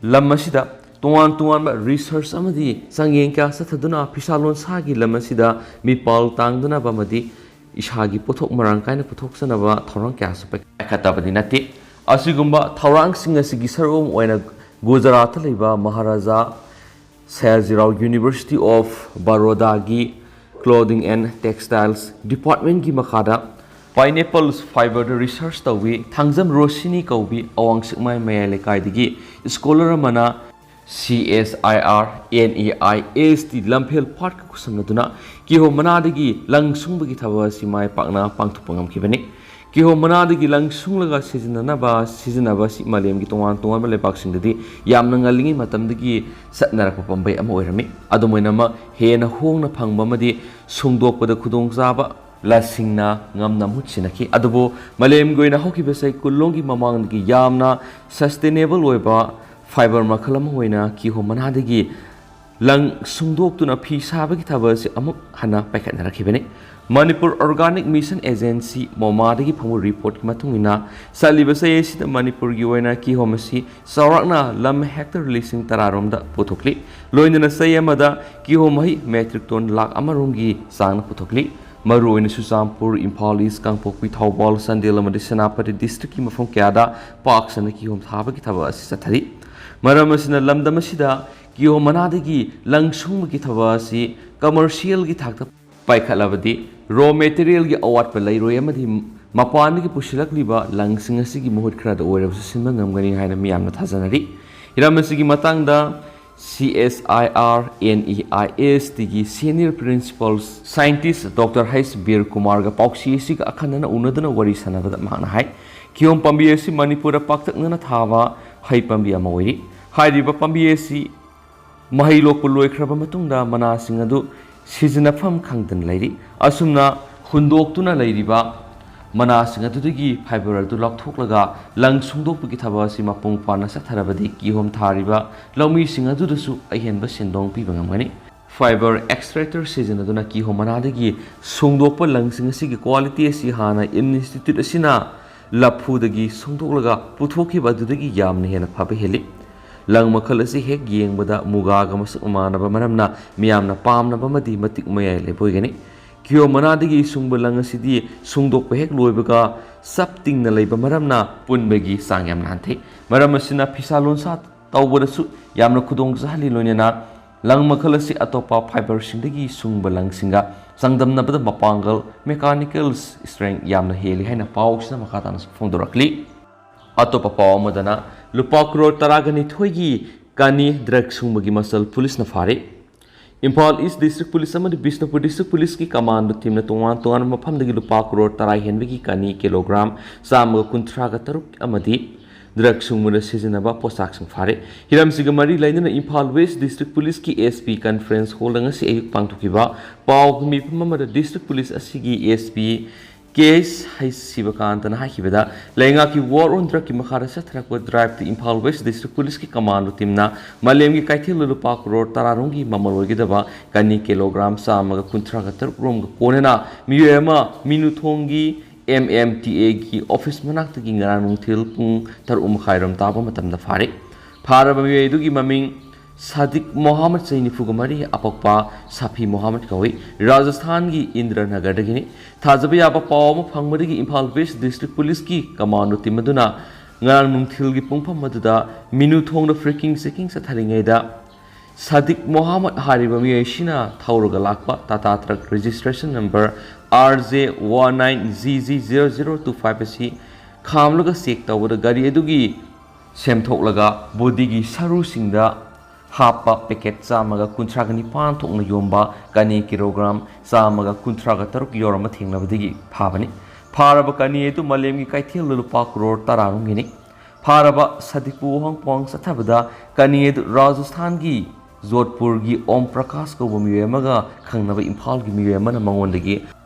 ꯂꯝ ꯑꯁꯤꯗ ꯇꯣꯉꯥꯟ ꯇꯣꯉꯥꯟꯕ research ꯑꯃꯗꯤ ꯆꯥꯡꯌꯦꯡ ꯀꯌꯥ ꯆꯠꯊꯗꯨꯅ ꯐꯤꯁꯥ ꯂꯣꯟꯁꯥꯒꯤ ꯂꯝ ꯑꯁꯤꯗ ꯃꯤꯄꯥꯜ ꯇꯥꯡꯗꯅꯕ ꯑꯃꯗꯤ ꯏꯁꯥꯒꯤ ꯄꯣꯠꯊꯣꯛ ꯃꯔꯥꯡ ꯀꯥꯏꯅ ꯄꯨꯊꯣꯛꯆꯅꯕ ꯊꯧꯔꯥꯡ ꯀꯌꯥꯁꯨ ꯄꯥꯏꯈꯠꯇꯕꯗꯤ ꯅꯠꯇꯦ꯫ ꯑꯁꯤꯒꯨꯝꯕ ꯊꯧꯔꯥꯡꯁꯤꯡ ꯑꯁꯤꯒꯤ ꯁꯔꯨꯛ ꯑꯃ ꯑꯣꯏꯅ ꯒꯨꯖꯔꯥꯠꯇ ꯂꯩꯕ Maharaja ꯁꯌꯥꯖꯤꯔꯥꯎ University of Barodꯥꯒꯤ Clothing and Textiles Departmentꯀꯤ ꯃꯈꯥꯗ pineapple fiberꯗ research ꯇꯧꯕꯤ ꯊꯥꯡꯖꯝ ꯔꯣꯁꯤꯅꯤ ꯀꯧꯕꯤ ꯑꯋꯥꯡ ꯁꯦꯛꯃꯥꯏ ꯃꯌꯥꯏ ꯂꯩꯀꯥꯏꯗꯒꯤ scholar ꯑꯃꯅ C S I R N E I S T ꯂꯝꯐꯦꯜ ꯄꯥꯠꯀ ꯈꯨꯠꯁꯝꯅꯗꯨꯅ ꯀꯤꯍꯣꯝ ꯃꯅꯥꯗꯒꯤ ꯂꯪ ꯁꯨꯡꯕꯒꯤ ꯊꯕꯛ ꯑꯁꯤ ꯃꯥꯏ ꯄꯥꯛꯅ ꯄꯥꯡꯊꯣꯛꯄ ꯉꯝꯈꯤꯕꯅꯤ꯫ ꯀꯤꯍꯣꯝ ꯃꯅꯥꯗꯒꯤ ꯂꯪ ꯁꯨꯡꯂꯒ ꯁꯤꯖꯤꯟꯅꯅꯕ ꯁꯤꯖꯤꯟꯅꯕ ꯑꯁꯤ ꯃꯥꯂꯦꯝꯒꯤ ꯇꯣꯉꯥꯟ ꯇꯣꯉꯥꯟꯕ ꯂꯩꯕꯥꯛꯁꯤꯡꯗꯗꯤ ꯌꯥꯝꯅ ꯉꯜꯂꯤꯉꯩ ꯃꯇꯝꯗꯒꯤ ꯆꯠꯅꯔꯛꯄ ꯄꯥꯝꯕꯩ ꯑꯃ ꯑꯣꯏꯔꯝꯃꯤ꯫ ꯑꯗꯨꯝ ꯑꯣꯏꯅꯃꯛ, ꯍꯦꯟꯅ ꯍꯣꯡꯅ ꯐꯪꯕ ꯑꯃꯗꯤ ꯁꯨꯡꯗꯣꯛꯄꯗ ꯈꯨꯗꯣꯡꯆꯥꯕ ꯂꯁꯤꯡꯅ ꯉꯝꯅ ꯃꯍꯨꯠ ꯁꯤꯟꯅꯈꯤ꯫ ꯑꯗꯨꯕꯨ ꯃꯥꯂꯦꯝꯒꯤ ꯑꯣꯏꯅ ꯍꯧꯈꯤꯕ ꯆꯍꯤ ꯀꯨꯟꯂꯣꯝꯒꯤ ꯃꯃꯥꯡꯗꯒꯤ ꯌꯥꯝꯅ sustainable ꯑꯣꯏꯕ fiber ꯃꯈꯜ ꯑꯃ ꯑꯣꯏꯅ ꯀꯤꯍꯣꯝ ꯃꯅꯥꯗꯒꯤ ꯂꯪ ꯁꯨꯡꯗꯣꯛꯇꯨꯅ ꯐꯤ ꯁꯥꯕꯒꯤ ꯊꯕꯛ ꯑꯁꯤ ꯑꯃꯨꯛ ꯍꯟꯅ ꯄꯥꯏꯈꯠꯅꯔꯛꯈꯤꯕꯅꯤ꯫ ꯃꯅꯤꯄꯨꯔ Organic Mission Agency, ꯃꯣꯃꯥꯗꯒꯤ ꯐꯪꯕ ꯔꯤꯄꯣꯔꯠꯀꯤ ꯃꯇꯨꯡ ꯏꯟꯅ, ꯆꯠꯂꯤꯕ ꯆꯍꯤ ꯑꯁꯤꯗ ꯃꯅꯤꯄꯨꯔꯒꯤ ꯑꯣꯏꯅ ꯀꯤꯍꯣꯝ ꯑꯁꯤ ꯆꯥꯎꯔꯥꯛꯅ ꯂꯝ ꯍꯦꯛꯇꯔ ꯂꯤꯁꯤꯡ ꯇꯔꯥ ꯔꯣꯝꯗ ꯄꯨꯊꯣꯛꯂꯤ꯫ ꯂꯣꯏꯅꯅ ꯆꯍꯤ ꯑꯃꯗ ꯀꯤꯍꯣꯝ ꯃꯍꯩ metric ton ꯂꯥꯈ ꯑꯃ ꯔꯣꯝꯒꯤ ꯆꯥꯡꯅ ꯄꯨꯊꯣꯛꯂꯤ꯫ ꯃꯔꯨꯑꯣꯏꯅ ꯆꯨꯔꯆꯥꯟꯄꯨꯔ, ꯏꯝꯐꯥꯜ ꯏꯁ, ꯀꯥꯡꯄꯣꯛꯄꯤ, ꯊꯧꯕꯥꯜ, ꯆꯥꯟꯗꯦꯜ ꯑꯃꯗꯤ ꯁꯦꯅꯥꯄꯇꯤ district ꯀꯤ ꯃꯐꯝ ꯀꯌꯥꯗ ꯄꯥꯛ ꯁꯟꯅ ꯀꯤꯍꯣꯝ ꯊꯥꯕꯒꯤ ꯊꯕꯛ ꯑꯁꯤ ꯆꯠꯊꯔꯤ꯫ ꯃꯔꯝ ꯑꯁꯤꯅ ꯂꯝꯗꯝ ꯑꯁꯤꯗ ꯀꯤꯍꯣꯝ ꯃꯅꯥꯗꯒꯤ ꯂꯪ ꯁꯨꯡꯕꯒꯤ ꯊꯕꯛ ꯑꯁꯤ commercial ꯒꯤ ꯊꯥꯛꯇ ꯄꯥꯏꯈꯠꯂꯕꯗꯤ raw material ꯒꯤ ꯑꯋꯥꯠꯄ ꯂꯩꯔꯣꯏ ꯑꯃꯗꯤ ꯃꯄꯥꯟꯗꯒꯤ ꯄꯨꯁꯤꯜꯂꯛꯂꯤꯕ ꯂꯪꯁꯤꯡ ꯑꯁꯤꯒꯤ ꯃꯍꯨꯠ ꯈꯔꯗ ꯑꯣꯏꯔꯕꯁꯨ ꯁꯤꯟꯕ ꯉꯝꯒꯅꯤ ꯍꯥꯏꯅ ꯃꯤꯌꯥꯝꯅ ꯊꯥꯖꯅꯔꯤ꯫ ꯍꯤꯔꯝ ꯑꯁꯤꯒꯤ ꯃꯇꯥꯡꯗ C S I R N E I S T ꯒꯤ senior principal scientist Doctor H ꯕꯤꯔ ꯀꯨꯃꯥꯔꯒ ꯄꯥꯎꯆꯦ ꯑꯁꯤꯒ ꯑꯈꯟꯅꯅ ꯎꯅꯗꯨꯅ ꯋꯥꯔꯤ ꯁꯥꯟꯅꯕꯗ ꯃꯍꯥꯛꯅ ꯍꯥꯏ, ꯀꯤꯍꯣꯝ ꯄꯥꯝꯕꯤ ꯑꯁꯤ ꯃꯅꯤꯄꯨꯔꯗ ꯄꯥꯛꯇꯛꯅꯅ ꯊꯥꯕ ꯍꯩ ꯄꯥꯝꯕꯤ ꯑꯃ ꯑꯣꯏꯔꯤ꯫ ꯍꯥꯏꯔꯤꯕ ꯄꯥꯝꯕꯤ ꯑꯁꯤ ꯃꯍꯩ ꯂꯣꯛꯄ ꯂꯣꯏꯈ꯭ꯔꯕ ꯃꯇꯨꯡꯗ ꯃꯅꯥꯁꯤꯡ ꯑꯗꯨ ꯁꯤꯖꯤꯟꯅꯐꯝ ꯈꯪꯗꯅ ꯂꯩꯔꯤ꯫ ꯑꯁꯨꯝꯅ ꯍꯨꯟꯗꯣꯛꯇꯨꯅ ꯂꯩꯔꯤꯕ ꯃꯅꯥꯁꯤꯡ ꯑꯗꯨꯗꯒꯤ fiber ꯑꯗꯨ ꯂꯧꯊꯣꯛꯂꯒ ꯂꯪ ꯁꯨꯡꯗꯣꯛꯄꯒꯤ ꯊꯕꯛ ꯑꯁꯤ ꯃꯄꯨꯡ ꯐꯥꯅ ꯆꯠꯊꯔꯕꯗꯤ ꯀꯤꯍꯣꯝ ꯊꯥꯔꯤꯕ ꯂꯧꯃꯤꯁꯤꯡ ꯑꯗꯨꯗꯁꯨ ꯑꯍꯦꯟꯕ ꯁꯦꯟꯗꯣꯡ ꯄꯤꯕ ꯉꯝꯒꯅꯤ꯫ Fiber extractor ꯁꯤꯖꯤꯟꯅꯗꯨꯅ ꯀꯤꯍꯣꯝ ꯃꯅꯥꯗꯒꯤ ꯁꯨꯡꯗꯣꯛꯄ ꯂꯪꯁꯤꯡ ꯑꯁꯤꯒꯤ quality ꯑꯁꯤ ꯍꯥꯟꯅ institute ꯑꯁꯤꯅ ꯂꯐꯨꯗꯒꯤ ꯁꯨꯡꯗꯣꯛꯂꯒ ꯄꯨꯊꯣꯛꯈꯤꯕ ꯑꯗꯨꯗꯒꯤ ꯌꯥꯝꯅ ꯍꯦꯟꯅ ꯐꯕ ꯍꯦꯜꯂꯤ꯫ ꯂꯪ ꯃꯈꯜ ꯑꯁꯤ ꯍꯦꯛ ꯌꯦꯡꯕꯗ ꯃꯨꯒꯥꯒ ꯃꯁꯛ ꯃꯥꯟꯅꯕ ꯃꯔꯝꯅ ꯃꯤꯌꯥꯝꯅ ꯄꯥꯝꯅꯕ ꯑꯃꯗꯤ ꯃꯇꯤꯛ ꯃꯌꯥꯏ ꯂꯩꯕ ꯑꯣꯏꯒꯅꯤ꯫ ꯀꯤꯍꯣꯝ ꯃꯅꯥꯗꯒꯤ ꯁꯨꯡꯕ ꯂꯪ ꯑꯁꯤꯗꯤ ꯁꯨꯡꯗꯣꯛꯄ ꯍꯦꯛ ꯂꯣꯏꯕꯒ ꯆꯞ ꯇꯤꯡꯅ ꯂꯩꯕ ꯃꯔꯝꯅ ꯄꯨꯟꯕꯒꯤ ꯆꯥꯡ ꯌꯥꯝꯅ ꯍꯟꯊꯩ꯫ ꯃꯔꯝ ꯑꯁꯤꯅ ꯐꯤꯁꯥ ꯂꯣꯟꯁꯥ ꯇꯧꯕꯗꯁꯨ ꯌꯥꯝꯅ ꯈꯨꯗꯣꯡ ꯆꯥꯍꯜꯂꯤ꯫ ꯂꯣꯏꯅꯅ ꯂꯪ ꯃꯈꯜ ꯑꯁꯤ ꯑꯇꯣꯞꯄ fiber ꯁꯤꯡꯗꯒꯤ ꯁꯨꯡꯕ ꯂꯪꯁꯤꯡꯒ ꯆꯥꯡꯗꯝꯅꯕꯗ ꯃꯄꯥꯡꯒꯜ, mechanical strength, ꯌꯥꯝꯅ ꯍꯦꯜꯂꯤ ꯍꯥꯏꯅ ꯄꯥꯎ ꯑꯁꯤꯅ ꯃꯈꯥ ꯇꯥꯅꯁꯨ ꯐꯣꯡꯗꯣꯔꯛꯂꯤ꯫ ꯑꯇꯣꯞꯄ ꯄꯥꯎ ꯑꯃꯗꯅ, ꯂꯨꯄꯥ ꯀ꯭ꯔꯣꯔ ꯇꯔꯥꯒ ꯅꯤꯊꯣꯏꯒꯤ ꯀꯅꯤ ꯗ꯭ꯔꯒ ꯁꯨꯡꯕꯒꯤ ꯃꯆꯜ ꯄꯨꯂꯤꯁꯅ ꯐꯥꯔꯦ꯫ ꯏꯝꯐꯥꯜ ꯏꯁ ꯗꯤꯁꯇ꯭ꯔꯤꯛ ꯄꯨꯂꯤꯁ ꯑꯃꯗꯤ ꯕꯤꯁꯅꯨꯄꯨꯔ ꯗꯤꯁꯇ꯭ꯔꯤꯛ ꯄꯨꯂꯤꯁꯀꯤ ꯀꯃꯥꯟꯗꯣ ꯇꯤꯝꯅ ꯇꯣꯉꯥꯟ ꯇꯣꯉꯥꯟꯕ ꯃꯐꯝꯗꯒꯤ ꯂꯨꯄꯥ ꯀ꯭ꯔꯣꯔ ꯇꯔꯥ ꯍꯦꯟꯕꯒꯤ ꯀꯅꯤ ꯀꯤꯂꯣꯒ꯭ꯔꯥꯝ ꯆꯥꯝꯃꯒ ꯀꯨꯟꯊ꯭ꯔꯥꯒ ꯇꯔꯨꯛ ꯑꯃꯗꯤ ꯗ꯭ꯔꯒ ꯁꯨꯡꯕꯗ ꯁꯤꯖꯤꯟꯅꯕ ꯄꯣꯠꯁꯥꯛꯁꯤꯡ ꯐꯥꯔꯦ꯫ ꯍꯤꯔꯝꯁꯤꯒ ꯃꯔꯤ ꯂꯩꯅꯅ ꯏꯝꯐꯥꯜ ꯋꯦꯁ ꯗꯤꯁꯇ꯭ꯔꯤꯛ ꯄꯨꯂꯤꯁꯀꯤ ꯑꯦꯁ ꯄꯤ ꯀꯟꯐꯔꯦꯟꯁ ꯍꯣꯜꯗ ꯉꯁꯤ ꯑꯌꯨꯛ ꯄꯥꯡꯊꯣꯛꯈꯤꯕ ꯄꯥꯎꯒꯤ ꯃꯤꯐꯝ ꯑꯃꯗ ꯗꯤꯁꯇ꯭ꯔꯤꯛ ꯄꯨꯂꯤꯁ ꯑꯁꯤꯒꯤ ꯑꯦꯁ ꯄꯤ ꯀꯦ ꯑꯩꯆ ꯁꯤꯕꯀꯥꯟꯇꯅ ꯍꯥꯏꯈꯤꯕꯗ, ꯂꯩꯉꯥꯛꯀꯤ ꯋꯥꯔ ꯑꯣꯟ ꯗ꯭ꯔꯒꯀꯤ ꯃꯈꯥꯗ ꯆꯠꯊꯔꯛꯄ ꯗ꯭ꯔꯥꯏꯚꯇ ꯏꯝꯐꯥꯜ ꯋꯦꯁ ꯗꯤꯁꯇ꯭ꯔꯤꯛ ꯄꯨꯂꯤꯁꯀꯤ ꯀꯃꯥꯟꯗꯣ ꯇꯤꯝꯅ ꯃꯥꯂꯦꯝꯒꯤ ꯀꯩꯊꯦꯜꯗ ꯂꯨꯄꯥ ꯀ꯭ꯔꯣꯔ ꯇꯔꯥ ꯔꯣꯝꯒꯤ ꯃꯃꯜ ꯑꯣꯏꯒꯗꯕ ꯀꯅꯤ ꯀꯤꯂꯣꯒ꯭ꯔꯥꯝ ꯆꯥꯝꯃꯒ ꯀꯨꯟꯊ꯭ꯔꯥꯒ ꯇꯔꯨꯛ ꯔꯣꯝꯒ ꯀꯣꯟꯅꯅ ꯃꯤꯑꯣꯏ ꯑꯃ ꯃꯤꯅꯨꯊꯣꯡꯒꯤ ꯑꯦꯝ ꯑꯦꯝ ꯇꯤ ꯑꯦꯒꯤ ꯑꯣꯐꯤꯁ ꯃꯅꯥꯛꯇꯒꯤ ꯉꯔꯥꯡ ꯅꯨꯡꯊꯤꯜ ꯄꯨꯡ ꯇꯔꯨꯛ ꯃꯈꯥꯏꯔꯣꯝ ꯇꯥꯕ ꯃꯇꯝꯗ ꯐꯥꯔꯦ꯫ ꯐꯥꯔꯕ ꯃꯤꯑꯣꯏ ꯑꯗꯨꯒꯤ ꯃꯃꯤꯡ ꯁꯥꯗꯤꯛ ꯃꯣꯍꯥꯃꯗ, ꯆꯍꯤ ꯅꯤꯐꯨꯒ ꯃꯔꯤ, ꯑꯄꯣꯛꯄ ꯁꯥꯐꯤ ꯃꯣꯍꯥꯃꯗ ꯀꯧꯏ꯫ ꯔꯥꯖꯁꯊꯥꯟꯒꯤ ꯏꯟꯗ꯭ꯔꯅꯒꯔꯗꯒꯤꯅꯤ꯫ ꯊꯥꯖꯕ ꯌꯥꯕ ꯄꯥꯎ ꯑꯃ ꯐꯪꯕꯗꯒꯤ ꯏꯝꯐꯥꯜ ꯋꯦꯁ ꯗꯤꯁꯇ꯭ꯔꯤꯛ ꯄꯨꯂꯤꯁꯀꯤ ꯀꯃꯥꯟꯗꯣ ꯇꯤꯝ ꯑꯗꯨꯅ ꯉꯔꯥꯡ ꯅꯨꯡꯊꯤꯜꯒꯤ ꯄꯨꯡꯐꯝ ꯑꯗꯨꯗ ꯃꯤꯅꯨ ꯊꯣꯡꯗ ꯐ꯭ꯔꯤꯀꯤꯡ ꯆꯦꯀꯤꯡ ꯆꯠꯊꯔꯤꯉꯩꯗ ꯁꯥꯗꯤꯛ ꯃꯣꯍꯥꯃꯗ ꯍꯥꯏꯔꯤꯕ ꯃꯤꯑꯣꯏ ꯑꯁꯤꯅ ꯊꯧꯔꯒ ꯂꯥꯛꯄ Tata truck registration number R J one nine G G zero zero two five ꯑꯁꯤ ꯈꯥꯝꯂꯒ ꯆꯦꯛ ꯇꯧꯕꯗ ꯒꯥꯔꯤ ꯑꯗꯨꯒꯤ ꯁꯦꯝꯊꯣꯛꯂꯒ ꯕꯣꯗꯤꯒꯤ ꯁꯔꯨꯁꯤꯡꯗ ꯍꯥꯞꯄ ꯄꯦꯀꯦꯠ ꯆꯥꯝꯃꯒ ꯀꯨꯟꯊ꯭ꯔꯥꯒ ꯅꯤꯄꯥꯟ ꯊꯣꯛꯅ ꯌꯣꯟꯕ ꯀꯅꯤ ꯀꯤꯂꯣꯒ꯭ꯔꯥꯝ ꯆꯥꯝꯃꯒ ꯀꯨꯟꯊ꯭ꯔꯥꯒ ꯇꯔꯨꯛ ꯌꯧꯔꯝꯕ ꯊꯦꯡꯅꯕꯗꯒꯤ ꯐꯥꯕꯅꯤ꯫ ꯐꯥꯔꯕ ꯀꯅꯤ ꯑꯗꯨ ꯃꯥꯂꯦꯝꯒꯤ ꯀꯩꯊꯦꯜꯗ ꯂꯨꯄꯥ ꯀ꯭ꯔꯣꯔ ꯇꯔꯥ ꯔꯣꯝꯒꯤꯅꯤ꯫ ꯐꯥꯔꯕ ꯁꯥꯗꯤꯛꯄꯨ ꯋꯥꯍꯪ ꯄꯥꯎꯍꯪ ꯆꯠꯊꯕꯗ ꯀꯅꯤ ꯑꯗꯨ ꯔꯥꯖꯁꯊꯥꯟꯒꯤ ꯖꯣꯙꯄꯨꯔꯒꯤ ꯑꯣꯝ ꯄ꯭ꯔꯀꯥꯁ ꯀꯧꯕ ꯃꯤꯑꯣꯏ ꯑꯃꯒ ꯈꯪꯅꯕ ꯏꯝꯐꯥꯜꯒꯤ ꯃꯤꯑꯣꯏ ꯑꯃꯅ ꯃꯉꯣꯟꯗꯒꯤ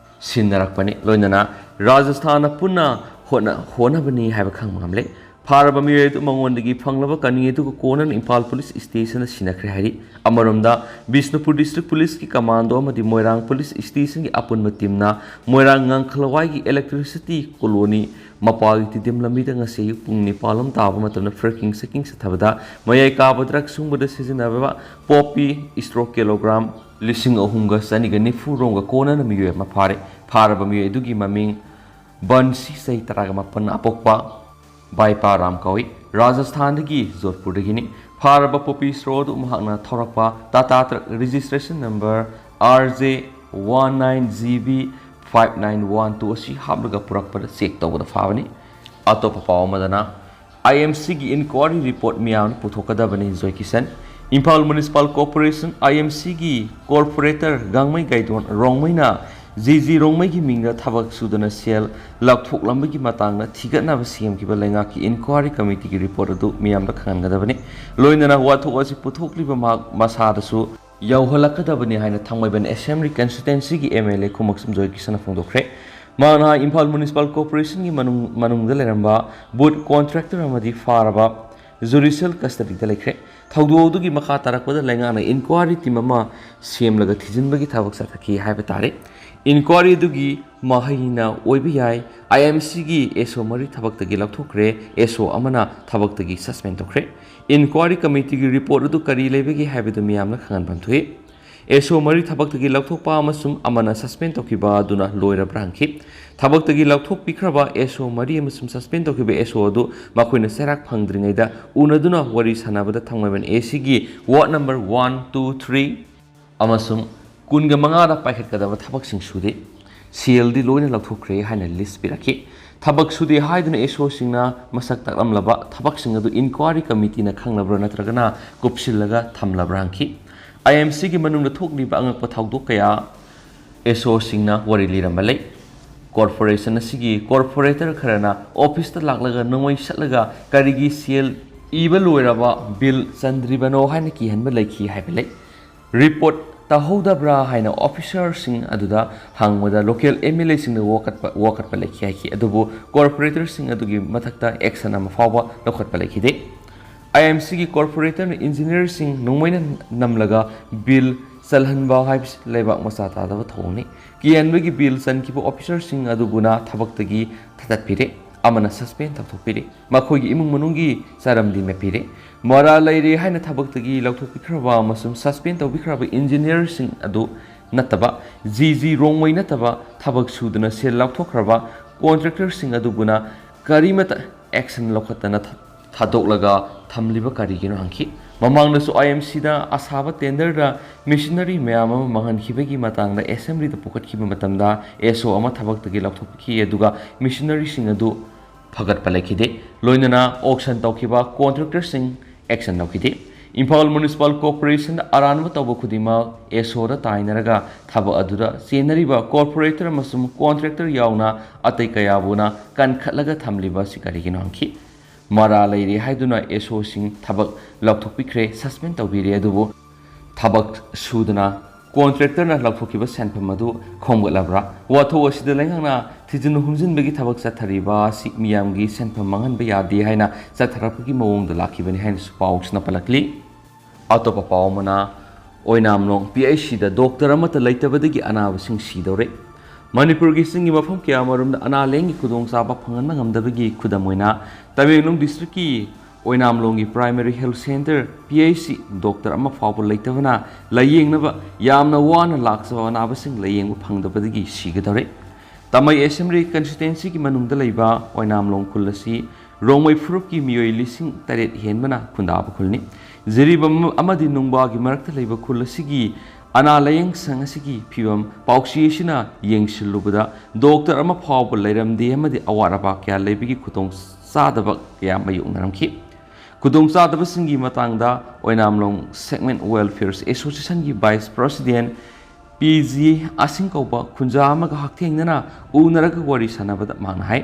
ꯁꯤꯟꯅꯔꯛꯄꯅꯤ꯫ ꯂꯣꯏꯅꯅ ꯔꯥꯖꯁꯊꯥꯟꯅ ꯄꯨꯟꯅ ꯍꯣꯠꯅ-, ꯍꯣꯠꯅꯕꯅꯤ ꯍꯥꯏꯕ ꯈꯪꯕ ꯉꯝꯂꯦ꯫ ꯐꯥꯔꯕ ꯃꯤꯑꯣꯏ ꯑꯗꯨ ꯃꯉꯣꯟꯗꯒꯤ ꯐꯪꯂꯕ ꯀꯅꯤ ꯑꯗꯨꯒ ꯀꯣꯟꯅꯅ ꯏꯝꯐꯥꯜ ꯄꯨꯂꯤꯁ ꯁ꯭ꯇꯦꯁꯟꯗ ꯁꯤꯟꯅꯈ꯭ꯔꯦ ꯍꯥꯏꯔꯤ꯫ ꯑꯃꯔꯣꯝꯗ, ꯕꯤꯁꯅꯨꯄꯨꯔ ꯗꯤꯁꯇ꯭ꯔꯤꯛ ꯄꯨꯂꯤꯁꯀꯤ ꯀꯃꯥꯟꯗꯣ ꯑꯃꯗꯤ ꯃꯣꯏꯔꯥꯡ ꯄꯨꯂꯤꯁ ꯁ꯭ꯇꯦꯁꯟꯒꯤ ꯑꯄꯨꯟꯕ ꯇꯤꯝꯅ ꯃꯣꯏꯔꯥꯡ ꯉꯥꯡꯈꯂꯋꯥꯏꯒꯤ ꯏꯂꯦꯛꯇ꯭ꯔꯤꯁꯤꯇꯤ ꯀꯣꯂꯣꯅꯤ ꯃꯄꯥꯒꯤ ꯇꯤꯗꯤꯝ ꯂꯝꯕꯤꯗ ꯉꯁꯤ ꯑꯌꯨꯛ ꯄꯨꯡ ꯅꯤꯄꯥꯜ ꯂꯣꯝ ꯇꯥꯕ ꯃꯇꯝꯗ ꯐ꯭ꯔꯦꯀꯤꯡ ꯆꯦꯀꯤꯡ ꯆꯠꯊꯕꯗ ꯃꯌꯥꯏ ꯀꯥꯕ ꯗ꯭ꯔꯒ ꯁꯨꯡꯕꯗ ꯁꯤꯖꯤꯟꯅꯕ ꯄꯣꯄꯤ ꯏꯁꯇ꯭ꯔꯣ ꯀꯤꯂꯣꯒ꯭ꯔꯥꯝ ꯂꯤꯁꯤꯡ ꯑꯍꯨꯝꯒ ꯆꯅꯤꯒ ꯅꯤꯐꯨ ꯔꯣꯝꯒ ꯀꯣꯟꯅꯅ ꯃꯤꯑꯣꯏ ꯑꯃ ꯐꯥꯔꯦ꯫ ꯐꯥꯔꯕ ꯃꯤꯑꯣꯏ ꯑꯗꯨꯒꯤ ꯃꯃꯤꯡ ꯕꯟꯁꯤ, ꯆꯍꯤ ꯇꯔꯥꯒ ꯃꯥꯄꯟ ꯑꯄꯣꯛꯄ ꯕꯥꯏꯄꯥ ꯔꯥꯝ ꯀꯧꯏ꯫ ꯔꯥꯖꯁꯊꯥꯟꯗꯒꯤ ꯖꯣꯙꯄꯨꯔꯗꯒꯤꯅꯤ꯫ ꯐꯥꯔꯕ ꯄꯣꯄꯤ ꯏꯁꯇ꯭ꯔꯣ ꯑꯗꯨ ꯃꯍꯥꯛꯅ ꯊꯧꯔꯛꯄ Tata truck registration number R J one nine G B five nine one two ꯑꯁꯤ ꯍꯥꯞꯂꯒ ꯄꯨꯔꯛꯄꯗ ꯆꯦꯛ ꯇꯧꯕꯗ ꯐꯥꯕꯅꯤ꯫ ꯑꯇꯣꯞꯄ ꯄꯥꯎ ꯑꯃꯗꯅ, ꯑꯥꯏ ꯑꯦꯝ ꯁꯤꯒꯤ ꯏꯟꯀ꯭ꯋꯥꯔꯤ ꯔꯤꯄꯣꯔꯠ ꯃꯤꯌꯥꯝꯅ ꯄꯨꯊꯣꯛꯀꯗꯕꯅꯤ꯫ Joy Kishan. Imphal municipal corporation, I M ꯁꯤꯒꯤ ꯀꯣꯔꯄꯣꯔꯦꯇꯔ ꯒꯥꯡꯃꯩ ꯒꯥꯏꯗꯣꯟ ꯔꯣꯡꯃꯩꯅ ꯖꯤ ꯖꯤ ꯔꯣꯡꯃꯩꯒꯤ ꯃꯤꯡꯗ ꯊꯕꯛ ꯁꯨꯗꯅ ꯁꯦꯜ ꯂꯧꯊꯣꯛꯂꯝꯕꯒꯤ ꯃꯇꯥꯡꯗ ꯊꯤꯒꯠꯅꯕ ꯁꯦꯝꯈꯤꯕ ꯂꯩꯉꯥꯛꯀꯤ ꯏꯟꯀ꯭ꯋꯥꯔꯤ ꯀꯃꯤꯇꯤꯒꯤ ꯔꯤꯄꯣꯔꯠ ꯑꯗꯨ ꯃꯤꯌꯥꯝꯗ ꯈꯪꯍꯟꯒꯗꯕꯅꯤ꯫ ꯂꯣꯏꯅꯅ ꯋꯥꯊꯣꯛ ꯑꯁꯤ ꯄꯨꯊꯣꯛꯂꯤꯕ ꯃꯍꯥꯛ ꯃꯁꯥꯗꯁꯨ ꯌꯧꯍꯜꯂꯛꯀꯗꯕꯅꯤ ꯍꯥꯏꯅ ꯊꯥꯡꯃꯩꯕꯟ ꯑꯦꯁꯦꯝꯕ꯭ꯂꯤ ꯀꯟꯁꯇꯤꯇ꯭ꯋꯦꯟꯁꯤꯒꯤ ꯑꯦꯝ ꯑꯦꯜ ꯑꯦ ꯈꯨꯃꯛꯁꯝ ꯖꯣꯏ ꯀꯤꯁꯟꯅ ꯐꯣꯡꯗꯣꯛꯈ꯭ꯔꯦ꯫ ꯃꯍꯥꯛꯅ ꯏꯝꯐꯥꯜ ꯃ꯭ꯌꯨꯅꯤꯁꯤꯄꯥꯜ ꯀꯣꯔꯄꯣꯔꯦꯁꯟꯒꯤ ꯃꯅꯨꯡ, ꯃꯅꯨꯡꯗ ꯂꯩꯔꯝꯕ ꯕꯨꯠ ꯀꯣꯟꯇ꯭ꯔꯦꯛꯇꯔ ꯑꯃꯗꯤ ꯐꯥꯔꯕ ꯖꯨꯗꯤꯁꯤꯌꯦꯜ ꯀꯁꯇꯗꯤꯗ ꯂꯩꯈ꯭ꯔꯦ꯫ ꯊꯧꯗꯣꯛ ꯑꯗꯨꯒꯤ ꯃꯈꯥ ꯇꯥꯔꯛꯄꯗ ꯂꯩꯉꯥꯛꯅ ꯏꯟꯀ꯭ꯋꯥꯔꯤ ꯇꯤꯝ ꯑꯃ ꯁꯦꯝꯂꯒ ꯊꯤꯖꯤꯟꯕꯒꯤ ꯊꯕꯛ ꯆꯠꯊꯈꯤ ꯍꯥꯏꯕ ꯇꯥꯔꯦ꯫ ꯏꯟꯀ꯭ꯋꯥꯔꯤ ꯑꯗꯨꯒꯤ ꯃꯍꯩꯅ ꯑꯣꯏꯕ ꯌꯥꯏ, ꯑꯥꯏ ꯑꯦꯝ ꯁꯤꯒꯤ ꯑꯦꯁ ꯑꯣ ꯃꯔꯤ ꯊꯕꯛꯇꯒꯤ ꯂꯧꯊꯣꯛꯈ꯭ꯔꯦ, ꯑꯦꯁ ꯑꯣ ꯑꯃꯅ ꯊꯕꯛꯇꯒꯤ ꯁꯁꯄꯦꯟ ꯇꯧꯈ꯭ꯔꯦ꯫ ꯏꯟꯀ꯭ꯋꯥꯔꯤ ꯀꯃꯤꯇꯤꯒꯤ ꯔꯤꯄꯣꯔꯠ ꯑꯗꯨ ꯀꯔꯤ ꯂꯩꯕꯒꯦ ꯍꯥꯏꯕꯗꯨ ꯃꯤꯌꯥꯝꯅ ꯈꯪꯍꯟꯐꯝ ꯊꯣꯛꯏ꯫ ꯑꯦꯁ ꯑꯣ ꯃꯔꯤ ꯊꯕꯛꯇꯒꯤ ꯂꯧꯊꯣꯛꯄ ꯑꯃꯁꯨꯡ ꯑꯃꯅ ꯁꯁꯄꯦꯟ ꯇꯧꯈꯤꯕ ꯑꯗꯨꯅ ꯂꯣꯏꯔꯕ꯭ꯔꯥ ꯍꯪꯈꯤ꯫ ꯊꯕꯛꯇꯒꯤ ꯂꯧꯊꯣꯛꯄꯤꯈ꯭ꯔꯕ ꯑꯦꯁ ꯑꯣ ꯃꯔꯤ ꯑꯃꯁꯨꯡ ꯁꯁꯄꯦꯟ ꯇꯧꯈꯤꯕ ꯑꯦꯁ ꯑꯣ ꯑꯗꯨ ꯃꯈꯣꯏꯅ ꯆꯩꯔꯥꯛ ꯐꯪꯗ꯭ꯔꯤꯉꯩꯗ ꯎꯅꯗꯨꯅ ꯋꯥꯔꯤ ꯁꯥꯟꯅꯕꯗ ꯊꯥꯡꯃꯩꯕꯟ ꯑꯦ ꯁꯤꯒꯤ ward number one, two, three ꯑꯃꯁꯨꯡ ꯀꯨꯟꯒ ꯃꯉꯥꯗ ꯄꯥꯏꯈꯠꯀꯗꯕ ꯊꯕꯛꯁꯤꯡ ꯁꯨꯗꯦ꯫ ꯁꯦꯜꯗꯤ ꯂꯣꯏꯅ ꯂꯧꯊꯣꯛꯈ꯭ꯔꯦ ꯍꯥꯏꯅ ꯂꯤꯁ ꯄꯤꯔꯛꯈꯤ꯫ ꯊꯕꯛ ꯁꯨꯗꯦ ꯍꯥꯏꯗꯨꯅ ꯑꯦꯁ ꯑꯣꯁꯤꯡꯅ ꯃꯁꯛ ꯇꯥꯛꯂꯝꯂꯕ ꯊꯕꯛꯁꯤꯡ ꯑꯗꯨ ꯏꯟꯀ꯭ꯋꯥꯔꯤ ꯀꯃꯤꯇꯤꯅ ꯈꯪꯂꯕ꯭ꯔꯥ ꯅꯠꯇ꯭ꯔꯒꯅ ꯀꯨꯞꯁꯤꯜꯂꯒ ꯊꯝꯂꯕ꯭ꯔꯥ ꯍꯪꯈꯤ꯫ ꯑꯥꯏ ꯑꯦꯝ ꯁꯤꯒꯤ ꯃꯅꯨꯡꯗ ꯊꯣꯛꯂꯤꯕ ꯑꯉꯛꯄ ꯊꯧꯗꯣꯛ ꯀꯌꯥ ꯑꯦꯁ ꯑꯣꯁꯤꯡꯅ ꯋꯥꯔꯤ ꯂꯤꯔꯝꯕ ꯂꯩ꯫ ꯀꯣꯔꯄꯣꯔꯦꯁꯟ ꯑꯁꯤꯒꯤ ꯀꯣꯔꯄꯣꯔꯦꯇꯔ ꯈꯔꯅ ꯑꯣꯐꯤꯁꯇ ꯂꯥꯛꯂꯒ ꯅꯣꯡꯃꯩ ꯁꯠꯂꯒ ꯀꯔꯤꯒꯤ ꯁꯦꯜ ꯏꯕ ꯂꯣꯏꯔꯕ ꯕꯤꯜ ꯆꯟꯗ꯭ꯔꯤꯕꯅꯣ ꯍꯥꯏꯅ ꯀꯤꯍꯟꯕ ꯂꯩꯈꯤ ꯍꯥꯏꯕ ꯂꯩ꯫ ꯔꯤꯄꯣꯔꯠ ꯇꯧꯍꯧꯗꯕ꯭ꯔꯥ ꯍꯥꯏꯅ ꯑꯣꯐꯤꯁꯔꯁꯤꯡ ꯑꯗꯨꯗ ꯍꯪꯕꯗ ꯂꯣꯀꯦꯜ ꯑꯦꯝ ꯑꯦꯜ ꯑꯦꯁꯤꯡꯅ ꯋꯥꯀꯠꯄ, ꯋꯥꯀꯠꯄ ꯂꯩꯈꯤ ꯍꯥꯏꯈꯤ꯫ ꯑꯗꯨꯕꯨ ꯀꯣꯔꯄꯣꯔꯦꯇꯔꯁꯤꯡ ꯑꯗꯨꯒꯤ ꯃꯊꯛꯇ ꯑꯦꯛꯁꯟ ꯑꯃ ꯐꯥꯎꯕ ꯂꯧꯈꯠꯄ ꯂꯩꯈꯤꯗꯦ꯫ ꯑꯥꯏ ꯑꯦꯝ ꯁꯤꯒꯤ ꯀꯣꯔꯄꯣꯔꯦꯇꯔꯅ ꯏꯟꯖꯤꯅꯤꯌꯔꯁꯤꯡ ꯅꯣꯡꯃꯩꯅ ꯅꯝꯂꯒ ꯕꯤꯜ ꯆꯜꯍꯟꯕ ꯍꯥꯏꯕꯁꯤ ꯂꯩꯕꯥꯛ ꯃꯆꯥ ꯇꯥꯗꯕ ꯊꯧꯑꯣꯡꯅꯤ꯫ ꯀꯤꯍꯟꯕꯒꯤ ꯕꯤꯜ ꯆꯟꯈꯤꯕ ꯑꯣꯐꯤꯁꯔꯁꯤꯡ ꯑꯗꯨꯕꯨꯅ ꯊꯕꯛꯇꯒꯤ ꯊꯥꯗꯠꯄꯤꯔꯦ, ꯑꯃꯅ ꯁꯁꯄꯦꯟ ꯇꯧꯊꯣꯛꯄꯤꯔꯦ꯫ ꯃꯈꯣꯏꯒꯤ ꯏꯃꯨꯡ ꯃꯅꯨꯡꯒꯤ ꯆꯥꯔꯝꯗꯤ ꯃꯦꯠꯄꯤꯔꯦ꯫ ꯃꯔꯥꯜ ꯂꯩꯔꯦ ꯍꯥꯏꯅ ꯊꯕꯛꯇꯒꯤ ꯂꯧꯊꯣꯛꯄꯤꯈ꯭ꯔꯕ ꯑꯃꯁꯨꯡ ꯁꯁꯄꯦꯟ ꯇꯧꯕꯤꯈ꯭ꯔꯕ ꯏꯟꯖꯤꯅꯤꯌꯔꯁꯤꯡ ꯑꯗꯨ ꯅꯠꯇꯕ, ꯖꯤ ꯖꯤ ꯔꯣꯡꯃꯩ ꯅꯠꯇꯕ ꯊꯕꯛ ꯁꯨꯗꯅ ꯁꯦꯜ ꯂꯧꯊꯣꯛꯈ꯭ꯔꯕ ꯀꯣꯟꯇ꯭ꯔꯦꯛꯇꯔꯁꯤꯡ ꯑꯗꯨꯕꯨꯅ ꯀꯔꯤꯃꯠꯇ ꯑꯦꯛꯁꯟ ꯂꯧꯈꯠꯇꯅ ꯊ-, ꯊꯥꯗꯣꯛꯂꯒ ꯊꯝꯂꯤꯕ ꯀꯔꯤꯒꯤꯅꯣ ꯍꯪꯈꯤ꯫ ꯃꯃꯥꯡꯗꯁꯨ ꯑꯥꯏ ꯑꯦꯝ ꯁꯤꯗ ꯑꯁꯥꯕ ꯇꯦꯟꯗꯔꯗ ꯃꯤꯁꯤꯅꯔꯤ ꯃꯌꯥꯝ ꯑꯃ ꯃꯥꯡꯍꯟꯈꯤꯕꯒꯤ ꯃꯇꯥꯡꯗ ꯑꯦꯁꯦꯝꯕ꯭ꯂꯤꯗ ꯄꯨꯈꯠꯈꯤꯕ ꯃꯇꯝꯗ ꯑꯦꯁ ꯑꯣ ꯑꯃ ꯊꯕꯛꯇꯒꯤ ꯂꯧꯊꯣꯛꯈꯤ, ꯑꯗꯨꯒ ꯃꯤꯁꯤꯅꯔꯤꯁꯤꯡ ꯑꯗꯨ ꯐꯒꯠꯄ ꯂꯩꯈꯤꯗꯦ꯫ ꯂꯣꯏꯅꯅ ꯑꯣꯛꯁꯟ ꯇꯧꯈꯤꯕ ꯀꯣꯟꯇ꯭ꯔꯦꯛꯇꯔꯁꯤꯡ ꯑꯦꯛꯁꯟ ꯂꯧꯈꯤꯗꯦ꯫ ꯏꯝꯐꯥꯜ ꯃ꯭ꯌꯨꯅꯤꯁꯤꯄꯥꯜ ꯀꯣꯔꯄꯣꯔꯦꯁꯟꯗ ꯑꯔꯥꯟꯕ ꯇꯧꯕ ꯈꯨꯗꯤꯡꯃꯛ ꯑꯦꯁꯣꯗ ꯇꯥꯏꯅꯔꯒ ꯊꯕꯛ ꯑꯗꯨꯗ ꯆꯦꯟꯅꯔꯤꯕ ꯀꯣꯔꯄꯣꯔꯦꯇꯔ ꯑꯃꯁꯨꯡ ꯀꯣꯟꯇ꯭ꯔꯦꯛꯇꯔ ꯌꯥꯎꯅ ꯑꯇꯩ ꯀꯌꯥꯕꯨꯅ ꯀꯟꯈꯠꯂꯒ ꯊꯝꯂꯤꯕ ꯑꯁꯤ ꯀꯔꯤꯒꯤꯅꯣ ꯍꯪꯈꯤ꯫ ꯃꯔꯥ ꯂꯩꯔꯦ ꯍꯥꯏꯗꯨꯅ ꯑꯦꯁꯣꯁꯤꯡ ꯊꯕꯛ ꯂꯧꯊꯣꯛꯄꯤꯈ꯭ꯔꯦ, ꯁꯁꯄꯦꯟ ꯇꯧꯕꯤꯔꯦ, ꯑꯗꯨꯕꯨ ꯊꯕꯛ ꯁꯨꯗꯅ ꯀꯣꯟꯇ꯭ꯔꯦꯛꯇꯔꯅ ꯂꯧꯊꯣꯛꯈꯤꯕ ꯁꯦꯟꯐꯝ ꯑꯗꯨ ꯈꯣꯝꯒꯠꯂꯕ꯭ꯔꯥ? ꯋꯥꯊꯣꯛ ꯑꯁꯤꯗ ꯂꯩꯉꯥꯛꯅ ꯊꯤꯖꯤꯟ ꯍꯨꯝꯖꯤꯟꯕꯒꯤ ꯊꯕꯛ ꯆꯠꯊꯔꯤꯕ ꯑꯁꯤ ꯃꯤꯌꯥꯝꯒꯤ ꯁꯦꯟꯐꯝ ꯃꯥꯡꯍꯟꯕ ꯌꯥꯗꯦ ꯍꯥꯏꯅ ꯆꯠꯊꯔꯛꯄꯒꯤ ꯃꯑꯣꯡꯗ ꯂꯥꯛꯈꯤꯕꯅꯤ ꯍꯥꯏꯅꯁꯨ ꯄꯥꯎꯁꯤꯅ ꯄꯜꯂꯛꯂꯤ꯫ ꯑꯇꯣꯞꯄ ꯄꯥꯎ ꯑꯃꯅ, ꯑꯣꯏꯅꯥꯝꯂꯣꯡ ꯄꯤ ꯑꯩꯆ ꯁꯤꯗ ꯗꯣꯛꯇꯔ ꯑꯃꯠꯇ ꯂꯩꯇꯕꯗꯒꯤ ꯑꯅꯥꯕꯁꯤꯡ ꯁꯤꯗꯧꯔꯦ꯫ ꯃꯅꯤꯄꯨꯔꯒꯤ ꯆꯤꯡꯒꯤ ꯃꯐꯝ ꯀꯌꯥ ꯑꯃꯔꯣꯝꯗ ꯑꯅꯥ ꯂꯥꯌꯦꯡꯒꯤ ꯈꯨꯗꯣꯡꯆꯥꯕ ꯐꯪꯍꯟꯕ ꯉꯝꯗꯕꯒꯤ ꯈꯨꯗꯝ ꯑꯣꯏꯅ, ꯇꯃꯦꯡꯂꯣꯡ ꯗꯤꯁꯇ꯭ꯔꯤꯛꯀꯤ ꯑꯣꯏꯅꯥꯝꯂꯣꯡꯒꯤ primary health centre, P H C, doctor ꯑꯃ ꯐꯥꯎꯕ ꯂꯩꯇꯕꯅ ꯂꯥꯌꯦꯡꯅꯕ ꯌꯥꯝꯅ ꯋꯥꯅ ꯂꯥꯛꯆꯕ ꯑꯅꯥꯕꯁꯤꯡ ꯂꯥꯌꯦꯡꯕ ꯐꯪꯗꯕꯗꯒꯤ ꯁꯤꯒꯗꯧꯔꯦ꯫ ꯇꯥꯃꯩ ꯑꯦꯁꯦꯝꯕ꯭ꯂꯤ ꯀꯟꯁꯇꯤꯇ꯭ꯋꯦꯟꯁꯤꯒꯤ ꯃꯅꯨꯡꯗ ꯂꯩꯕ ꯑꯣꯏꯅꯥꯝꯂꯣꯡ ꯈꯨꯜ ꯑꯁꯤ ꯔꯣꯡꯃꯩ ꯐꯨꯔꯨꯞꯀꯤ ꯃꯤꯑꯣꯏ ꯂꯤꯁꯤꯡ ꯇꯔꯦꯠ ꯍꯦꯟꯕꯅ ꯈꯨꯟꯗꯥꯕ ꯈꯨꯜꯅꯤ꯫ ꯖꯤꯔꯤꯕꯥꯝ ꯑꯃꯗꯤ ꯅꯨꯡꯕꯥꯒꯤ ꯃꯔꯛꯇ ꯂꯩꯕ ꯈꯨꯜ ꯑꯁꯤꯒꯤ ꯑꯅꯥ ꯂꯥꯌꯦꯡ ꯁꯪ ꯑꯁꯤꯒꯤ ꯐꯤꯕꯝ ꯄꯥꯎꯆꯦ ꯑꯁꯤꯅ ꯌꯦꯡꯁꯤꯜꯂꯨꯕꯗ ꯗꯣꯛꯇꯔ ꯑꯃ ꯐꯥꯎꯕ ꯂꯩꯔꯝꯗꯦ ꯑꯃꯗꯤ ꯑꯋꯥꯠ ꯑꯄꯥ ꯀꯌꯥ ꯂꯩꯕꯒꯤ ꯈꯨꯗꯣꯡ ꯆꯥꯗꯕ ꯀꯌꯥ ꯃꯥꯌꯣꯛꯅꯔꯝꯈꯤ꯫ ꯈꯨꯗꯣꯡꯆꯥꯗꯕꯁꯤꯡꯒꯤ ꯃꯇꯥꯡꯗ ꯑꯣꯏꯅꯥꯝꯂꯣꯡ ꯁꯦꯒꯃꯦꯟ ꯋꯦꯜꯐꯤꯌꯔ ꯑꯦꯁꯣꯁꯤꯌꯦꯁꯟꯒꯤ vice president P G Ashing ꯀꯧꯕ ꯈꯨꯟꯖꯥ ꯑꯃꯒ ꯍꯛꯊꯦꯡꯅꯅ ꯎꯅꯔꯒ ꯋꯥꯔꯤ ꯁꯥꯟꯅꯕꯗ ꯃꯍꯥꯛꯅ ꯍꯥꯏ,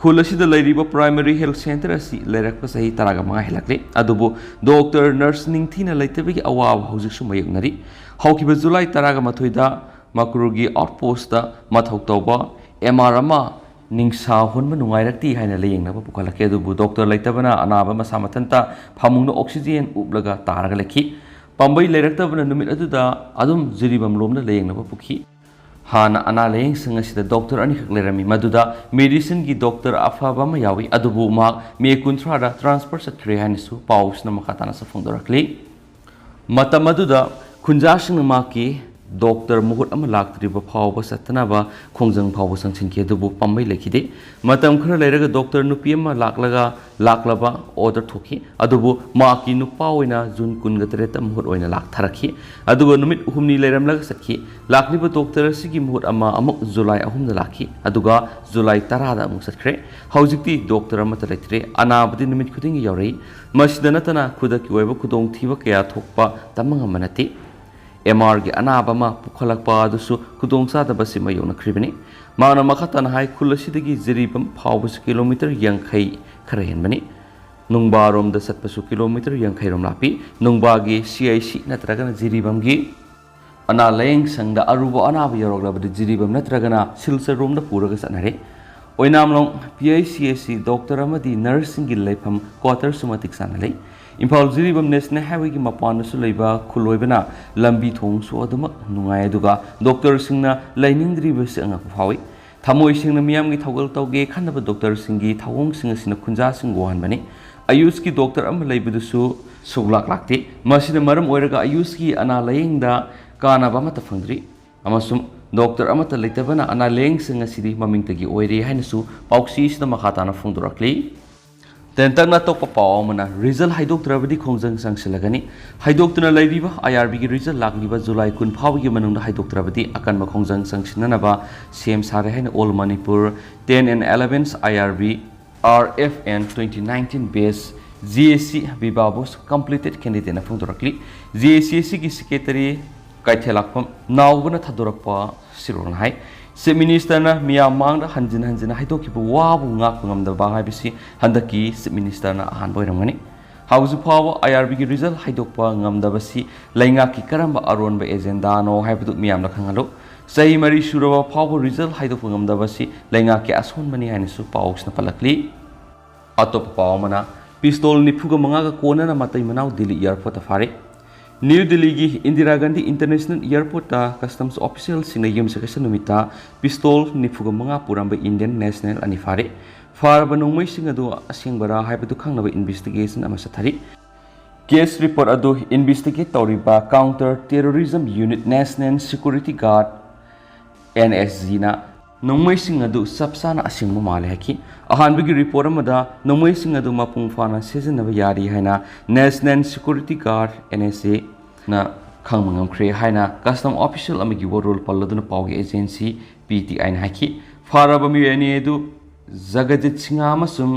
ꯈꯨꯜ ꯑꯁꯤꯗ ꯂꯩꯔꯤꯕ ꯄ꯭ꯔꯥꯏꯃꯔꯤ ꯍꯦꯜꯊ ꯁꯦꯟꯇꯔ ꯑꯁꯤ ꯂꯩꯔꯛꯄ ꯆꯍꯤ ꯇꯔꯥꯒ ꯃꯉꯥ ꯍꯦꯜꯂꯛꯂꯦ, ꯑꯗꯨꯕꯨ ꯗꯣꯛꯇꯔ, ꯅꯔꯁ ꯅꯤꯡꯊꯤꯅ ꯂꯩꯇꯕꯒꯤ ꯑꯋꯥꯕ ꯍꯧꯖꯤꯛꯁꯨ ꯃꯥꯌꯣꯛꯅꯔꯤ꯫ ꯍꯧꯈꯤꯕ ꯖꯨꯂꯥꯏ ꯇꯔꯥꯒ ꯃꯥꯊꯣꯏꯗ ꯃꯀ꯭ꯔꯨꯒꯤ ꯑꯥꯎꯠꯄꯣꯁꯇ ꯃꯊꯧ ꯇꯧꯕ ꯑꯦꯝ ꯑꯥꯔ ꯑꯃ ꯅꯤꯡꯁꯥ ꯍꯣꯟꯕ ꯅꯨꯡꯉꯥꯏꯔꯛꯇꯦ ꯍꯥꯏꯅ ꯂꯥꯌꯦꯡꯅꯕ ꯄꯨꯈꯠꯂꯛꯈꯤ, ꯑꯗꯨꯕꯨ ꯗꯣꯛꯇꯔ ꯂꯩꯇꯕꯅ ꯑꯅꯥꯕ ꯃꯁꯥ ꯃꯊꯟꯇ ꯐꯃꯨꯡꯗ ꯑꯣꯛꯁꯤꯖꯦꯟ ꯎꯞꯂꯒ ꯇꯥꯔꯒ ꯂꯩꯈꯤ꯫ ꯄꯥꯝꯕꯩ ꯂꯩꯔꯛꯇꯕꯅ ꯅꯨꯃꯤꯠ ꯑꯗꯨꯗ ꯑꯗꯨꯝ ꯖꯤꯔꯤꯕꯥꯝ ꯂꯣꯝꯗ ꯂꯥꯌꯦꯡꯅꯕ ꯄꯨꯈꯤ꯫ ꯍꯥꯟꯅ ꯑꯅꯥ ꯂꯥꯌꯦꯡ ꯁꯪ ꯑꯁꯤꯗ ꯗꯣꯛꯇꯔ ꯑꯅꯤꯈꯛ ꯂꯩꯔꯝꯃꯤ, ꯃꯗꯨꯗ ꯃꯦꯗꯤꯁꯤꯟꯒꯤ ꯗꯣꯛꯇꯔ ꯑꯐꯕ ꯑꯃ ꯌꯥꯎꯏ, ꯑꯗꯨꯕꯨ ꯃꯍꯥꯛ ꯃꯦ ꯀꯨꯟꯊ꯭ꯔꯥꯗ ꯇ꯭ꯔꯥꯟꯁꯐꯔ ꯆꯠꯈ꯭ꯔꯦ ꯍꯥꯏꯅꯁꯨ ꯄꯥꯎꯁꯤꯅ ꯃꯈꯥ ꯇꯥꯅꯁꯨ ꯐꯣꯡꯗꯣꯔꯛꯂꯤ꯫ ꯃꯇꯝ ꯑꯗꯨꯗ ꯈꯨꯟꯖꯥꯁꯤꯡꯅ ꯃꯍꯥꯛꯀꯤ ꯗꯣꯛꯇꯔ ꯃꯍꯨꯠ ꯑꯃ ꯂꯥꯛꯇ꯭ꯔꯤꯕ ꯐꯥꯎꯕ ꯆꯠꯇꯅꯕ ꯈꯣꯡꯖꯪ ꯐꯥꯎꯕ ꯆꯪꯁꯤꯟꯈꯤ, ꯑꯗꯨꯕꯨ ꯄꯥꯝꯕꯩ ꯂꯩꯈꯤꯗꯦ꯫ ꯃꯇꯝ ꯈꯔ ꯂꯩꯔꯒ ꯗꯣꯛꯇꯔ ꯅꯨꯄꯤ ꯑꯃ ꯂꯥꯛꯂꯒ ꯂꯥꯛꯂꯕ ꯑꯣꯔꯗꯔ ꯊꯣꯛꯈꯤ, ꯑꯗꯨꯕꯨ ꯃꯍꯥꯛꯀꯤ ꯅꯨꯄꯥ ꯑꯣꯏꯅ ꯖꯨꯟ ꯀꯨꯟꯒ ꯇꯔꯦꯠꯇ ꯃꯍꯨꯠ ꯑꯣꯏꯅ ꯂꯥꯛꯊꯔꯛꯈꯤ꯫ ꯑꯗꯨꯒ ꯅꯨꯃꯤꯠ ꯍꯨꯝꯅꯤ ꯂꯩꯔꯝꯂꯒ ꯆꯠꯈꯤ꯫ ꯂꯥꯛꯂꯤꯕ ꯗꯣꯛꯇꯔ ꯑꯁꯤꯒꯤ ꯃꯍꯨꯠ ꯑꯃ ꯑꯃꯨꯛ ꯖꯨꯂꯥꯏ ꯑꯍꯨꯝꯗ ꯂꯥꯛꯈꯤ, ꯑꯗꯨꯒ ꯖꯨꯂꯥꯏ ꯇꯔꯥꯗ ꯑꯃꯨꯛ ꯆꯠꯈ꯭ꯔꯦ꯫ ꯍꯧꯖꯤꯛꯇꯤ ꯗꯣꯛꯇꯔ ꯑꯃꯠꯇ ꯂꯩꯇ꯭ꯔꯦ꯫ ꯑꯅꯥꯕꯗꯤ ꯅꯨꯃꯤꯠ ꯈꯨꯗꯤꯡꯒꯤ ꯌꯥꯎꯔꯛꯏ꯫ ꯃꯁꯤꯗ ꯅꯠꯇꯅ ꯈꯨꯗꯛꯀꯤ ꯑꯣꯏꯕ ꯈꯨꯗꯣꯡꯊꯤꯕ ꯀꯌꯥ ꯊꯣꯛꯄ ꯇꯝꯕ ꯉꯝꯕ ꯅꯠꯇꯦ꯫ ꯑꯦꯝ ꯑꯥꯔꯒꯤ ꯑꯅꯥꯕ ꯑꯃ ꯄꯨꯈꯠꯂꯛꯄ ꯑꯗꯨꯁꯨ ꯈꯨꯗꯣꯡꯆꯥꯗꯕ ꯑꯁꯤ ꯃꯥꯌꯣꯛꯅꯈ꯭ꯔꯤꯕꯅꯤ꯫ ꯃꯍꯥꯛꯅ ꯃꯈꯥ ꯇꯥꯅ ꯍꯥꯏ, ꯈꯨꯜ ꯑꯁꯤꯗꯒꯤ ꯖꯤꯔꯤꯕꯥꯝ ꯐꯥꯎꯕꯁꯨ ꯀꯤꯂꯣꯃꯤꯇꯔ ꯌꯥꯡꯈꯩ ꯈꯔ ꯍꯦꯟꯕꯅꯤ꯫ ꯅꯨꯡꯕꯥꯔꯣꯝꯗ ꯆꯠꯄꯁꯨ ꯀꯤꯂꯣꯃꯤꯇꯔ ꯌꯥꯡꯈꯩ ꯔꯣꯝ ꯂꯥꯞꯄꯤ꯫ ꯅꯨꯡꯕꯥꯒꯤ ꯁꯤ ꯑꯥꯏ ꯁꯤ ꯅꯠꯇ꯭ꯔꯒꯅ ꯖꯤꯔꯤꯕꯥꯝꯒꯤ ꯑꯅꯥ ꯂꯥꯌꯦꯡ ꯁꯪꯗ ꯑꯔꯨꯕ ꯑꯅꯥꯕ ꯌꯧꯔꯛꯂꯕꯗꯤ ꯖꯤꯔꯤꯕꯥꯝ ꯅꯠꯇ꯭ꯔꯒꯅ ꯁꯤꯜꯆꯔ ꯔꯣꯝꯗ ꯄꯨꯔꯒ ꯆꯠꯅꯔꯦ꯫ ꯑꯣꯏꯅꯥꯝꯂꯣꯡ ꯄꯤ ꯑꯩꯆ ꯁꯤ ꯑꯁꯤ ꯗꯣꯛꯇꯔ ꯑꯃꯗꯤ ꯅꯔꯁꯁꯤꯡꯒꯤ ꯂꯩꯐꯝ ꯀ꯭ꯋꯥꯇꯔꯁꯨ ꯃꯇꯤꯛ ꯆꯥꯅ ꯂꯩ꯫ ꯏꯝꯐꯥꯜ ꯖꯤꯔꯤꯕꯥꯝ ꯅꯦꯁꯅꯦꯜ ꯍꯥꯏꯋꯦꯒꯤ ꯃꯄꯥꯟꯗꯁꯨ ꯂꯩꯕ ꯈꯨꯜ ꯑꯣꯏꯕꯅ ꯂꯝꯕꯤ ꯊꯣꯡꯁꯨ ꯑꯗꯨꯃꯛ ꯅꯨꯡꯉꯥꯏ, ꯑꯗꯨꯒ ꯗꯣꯛꯇꯔꯁꯤꯡꯅ ꯂꯩꯅꯤꯡꯗ꯭ꯔꯤꯕꯁꯤ ꯑꯉꯛꯄ ꯐꯥꯎꯏ꯫ ꯊꯃꯣꯏ ꯁꯦꯡꯅ ꯃꯤꯌꯥꯝꯒꯤ ꯊꯧꯒꯜ ꯇꯧꯒꯦ ꯈꯟꯅꯕ ꯗꯣꯛꯇꯔꯁꯤꯡꯒꯤ ꯊꯧꯑꯣꯡꯁꯤꯡ ꯑꯁꯤꯅ ꯈꯨꯟꯖꯥꯁꯤꯡ ꯋꯥꯍꯟꯕꯅꯤ꯫ ꯑꯌꯨꯁꯀꯤ ꯗꯣꯛꯇꯔ ꯑꯃ ꯂꯩꯕꯗꯨꯁꯨ ꯁꯨꯛꯂꯥꯛ ꯂꯥꯛꯇꯦ꯫ ꯃꯁꯤꯅ ꯃꯔꯝ ꯑꯣꯏꯔꯒ ꯑꯌꯨꯁꯀꯤ ꯑꯅꯥ ꯂꯥꯌꯦꯡꯗ ꯀꯥꯟꯅꯕ ꯑꯃꯠꯇ ꯐꯪꯗ꯭ꯔꯤ, ꯑꯃꯁꯨꯡ ꯗꯣꯛꯇꯔ ꯑꯃꯠꯇ ꯂꯩꯇꯕꯅ ꯑꯅꯥ ꯂꯥꯌꯦꯡꯁꯪ ꯑꯁꯤꯗꯤ ꯃꯃꯤꯡꯇꯒꯤ ꯑꯣꯏꯔꯦ ꯍꯥꯏꯅꯁꯨ ꯄꯥꯎꯆꯦꯁꯤꯗ ꯃꯈꯥ ꯇꯥꯅ ꯐꯣꯡꯗꯣꯔꯛꯂꯤ꯫ ꯇꯦꯟꯇꯛꯅ ꯑꯇꯣꯞꯄ ꯄꯥꯎ ꯑꯃꯅ, ꯔꯤꯖꯜ ꯍꯥꯏꯗꯣꯛꯇ꯭ꯔꯕꯗꯤ ꯈꯣꯡꯖꯪ ꯆꯪꯁꯤꯜꯂꯒꯅꯤ꯫ ꯍꯥꯏꯗꯣꯛꯇꯨꯅ ꯂꯩꯔꯤꯕ ꯑꯥꯏ ꯑꯥꯔ ꯕꯤꯒꯤ ꯔꯤꯖꯜ ꯂꯥꯛꯂꯤꯕ ꯖꯨꯂꯥꯏ ꯀꯨꯟ ꯐꯥꯎꯕꯒꯤ ꯃꯅꯨꯡꯗ ꯍꯥꯏꯗꯣꯛꯇ꯭ꯔꯕꯗꯤ ꯑꯀꯟꯕ ꯈꯣꯡꯖꯪ ꯆꯪꯁꯤꯟꯅꯅꯕ ꯁꯦꯝ ꯁꯥꯔꯦ ꯍꯥꯏꯅ All Manipur ten and eleven I R B R F N twenty nineteen batch J A C Viva Voce completed candidateꯅ ꯐꯣꯡꯗꯣꯔꯛꯂꯤ꯫ J A C ꯑꯁꯤꯒꯤ ꯁꯦꯀ꯭ꯔꯦꯇꯔꯤ ꯀꯩꯊꯦꯜꯂꯥꯛꯐꯝ ꯅꯥꯎꯕꯅ ꯊꯥꯗꯣꯔꯛꯄ ꯁꯤꯔꯣꯜꯅ ꯍꯥꯏ, ꯆꯤꯐ ꯃꯤꯅꯤꯁꯇꯔꯅ ꯃꯤꯌꯥꯝ ꯃꯥꯡꯗ ꯍꯟꯖꯤꯟ ꯍꯟꯖꯤꯟ ꯍꯥꯏꯗꯣꯛꯈꯤꯕ ꯋꯥꯕꯨ ꯉꯥꯛꯄ ꯉꯝꯗꯕ ꯍꯥꯏꯕꯁꯤ ꯍꯟꯗꯛꯀꯤ ꯆꯤꯐ ꯃꯤꯅꯤꯁꯇꯔꯅ ꯑꯍꯥꯟꯕ ꯑꯣꯏꯔꯝꯒꯅꯤ꯫ ꯍꯧꯖꯤꯛ ꯐꯥꯎꯕ ꯑꯥꯏ ꯑꯥꯔ ꯕꯤꯒꯤ ꯔꯤꯖꯜ ꯍꯥꯏꯗꯣꯛꯄ ꯉꯝꯗꯕꯁꯤ ꯂꯩꯉꯥꯛꯀꯤ ꯀꯔꯝꯕ ꯑꯔꯣꯟꯕ ꯑꯦꯖꯦꯟꯗꯥꯅꯣ ꯍꯥꯏꯕꯗꯨ ꯃꯤꯌꯥꯝꯅ ꯈꯪꯍꯜꯂꯨ꯫ ꯆꯍꯤ ꯃꯔꯤ ꯁꯨꯔꯕ ꯐꯥꯎꯕ ꯔꯤꯖꯜ ꯍꯥꯏꯗꯣꯛꯄ ꯉꯝꯗꯕꯁꯤ ꯂꯩꯉꯥꯛꯀꯤ ꯑꯁꯣꯟꯕꯅꯤ ꯍꯥꯏꯅꯁꯨ ꯄꯥꯎꯁꯤꯅ ꯄꯜꯂꯛꯂꯤ꯫ ꯑꯇꯣꯞꯄ ꯄꯥꯎ ꯑꯃꯅ, ꯄꯤꯁꯇꯣꯜ ꯅꯤꯐꯨꯒ ꯃꯉꯥꯒ ꯀꯣꯟꯅꯅ ꯃꯇꯩ ꯃꯅꯥꯎ ꯗꯤꯜꯂꯤ ꯑꯦꯌꯥꯔꯄꯣꯔꯠꯇ ꯐꯥꯔꯦ꯫ ꯅ꯭ꯌꯨ ꯗꯤꯜꯂꯤꯒꯤ ꯏꯟꯗꯤꯔꯥ ꯒꯥꯟꯙꯤ ꯏꯟꯇꯔꯅꯦꯁꯅꯦꯜ ꯑꯦꯌꯥꯔꯄꯣꯔꯠꯇ ꯀꯁꯇꯝꯁ ꯑꯣꯐꯤꯁꯤꯌꯦꯜꯁꯤꯡꯅ ꯌꯨꯝꯁꯀꯩꯁ ꯅꯨꯃꯤꯠꯇ ꯄꯤꯁꯇꯣꯜ ꯅꯤꯐꯨꯒ ꯃꯉꯥ ꯄꯨꯔꯝꯕ ꯏꯟꯗꯤꯌꯟ ꯅꯦꯁꯅꯦꯜ ꯑꯅꯤ ꯐꯥꯔꯦ꯫ ꯐꯥꯔꯕ ꯅꯣꯡꯃꯩꯁꯤꯡ ꯑꯗꯨ ꯑꯁꯦꯡꯕꯔꯥ ꯍꯥꯏꯕꯗꯨ ꯈꯪꯅꯕ ꯏꯟꯚꯦꯁꯇꯤꯒꯦꯁꯟ ꯑꯃ ꯆꯠꯊꯔꯤ꯫ Case report ꯑꯗꯨ investigate ꯇꯧꯔꯤꯕ Counter Terrorism Unit National Security Guard, N S G ꯅ ꯅꯣꯡꯃꯩꯁꯤꯡ ꯑꯗꯨ ꯆꯞ ꯆꯥꯅ ꯑꯁꯦꯡꯕ ꯃꯥꯜꯂꯦ ꯍꯥꯏꯈꯤ꯫ ꯑꯍꯥꯟꯕꯒꯤ report ꯑꯃꯗ ꯅꯣꯡꯃꯩꯁꯤꯡ ꯑꯗꯨ ꯃꯄꯨꯡ ꯐꯥꯅ ꯁꯤꯖꯤꯟꯅꯕ ꯌꯥꯔꯤ ꯍꯥꯏꯅ National Security Guard, N S A ꯅ ꯈꯪꯕ ꯉꯝꯈ꯭ꯔꯦ ꯍꯥꯏꯅ custom official ꯑꯃꯒꯤ ꯋꯥꯔꯣꯜ ꯄꯜꯂꯗꯨꯅ ꯄꯥꯎꯒꯤ agency P T I ꯅ ꯍꯥꯏꯈꯤ꯫ ꯐꯥꯔꯕ ꯃꯤꯑꯣꯏ ꯑꯅꯤ ꯑꯗꯨ ꯖꯒꯖꯤꯠ ꯁꯤꯡꯍ ꯑꯃꯁꯨꯡ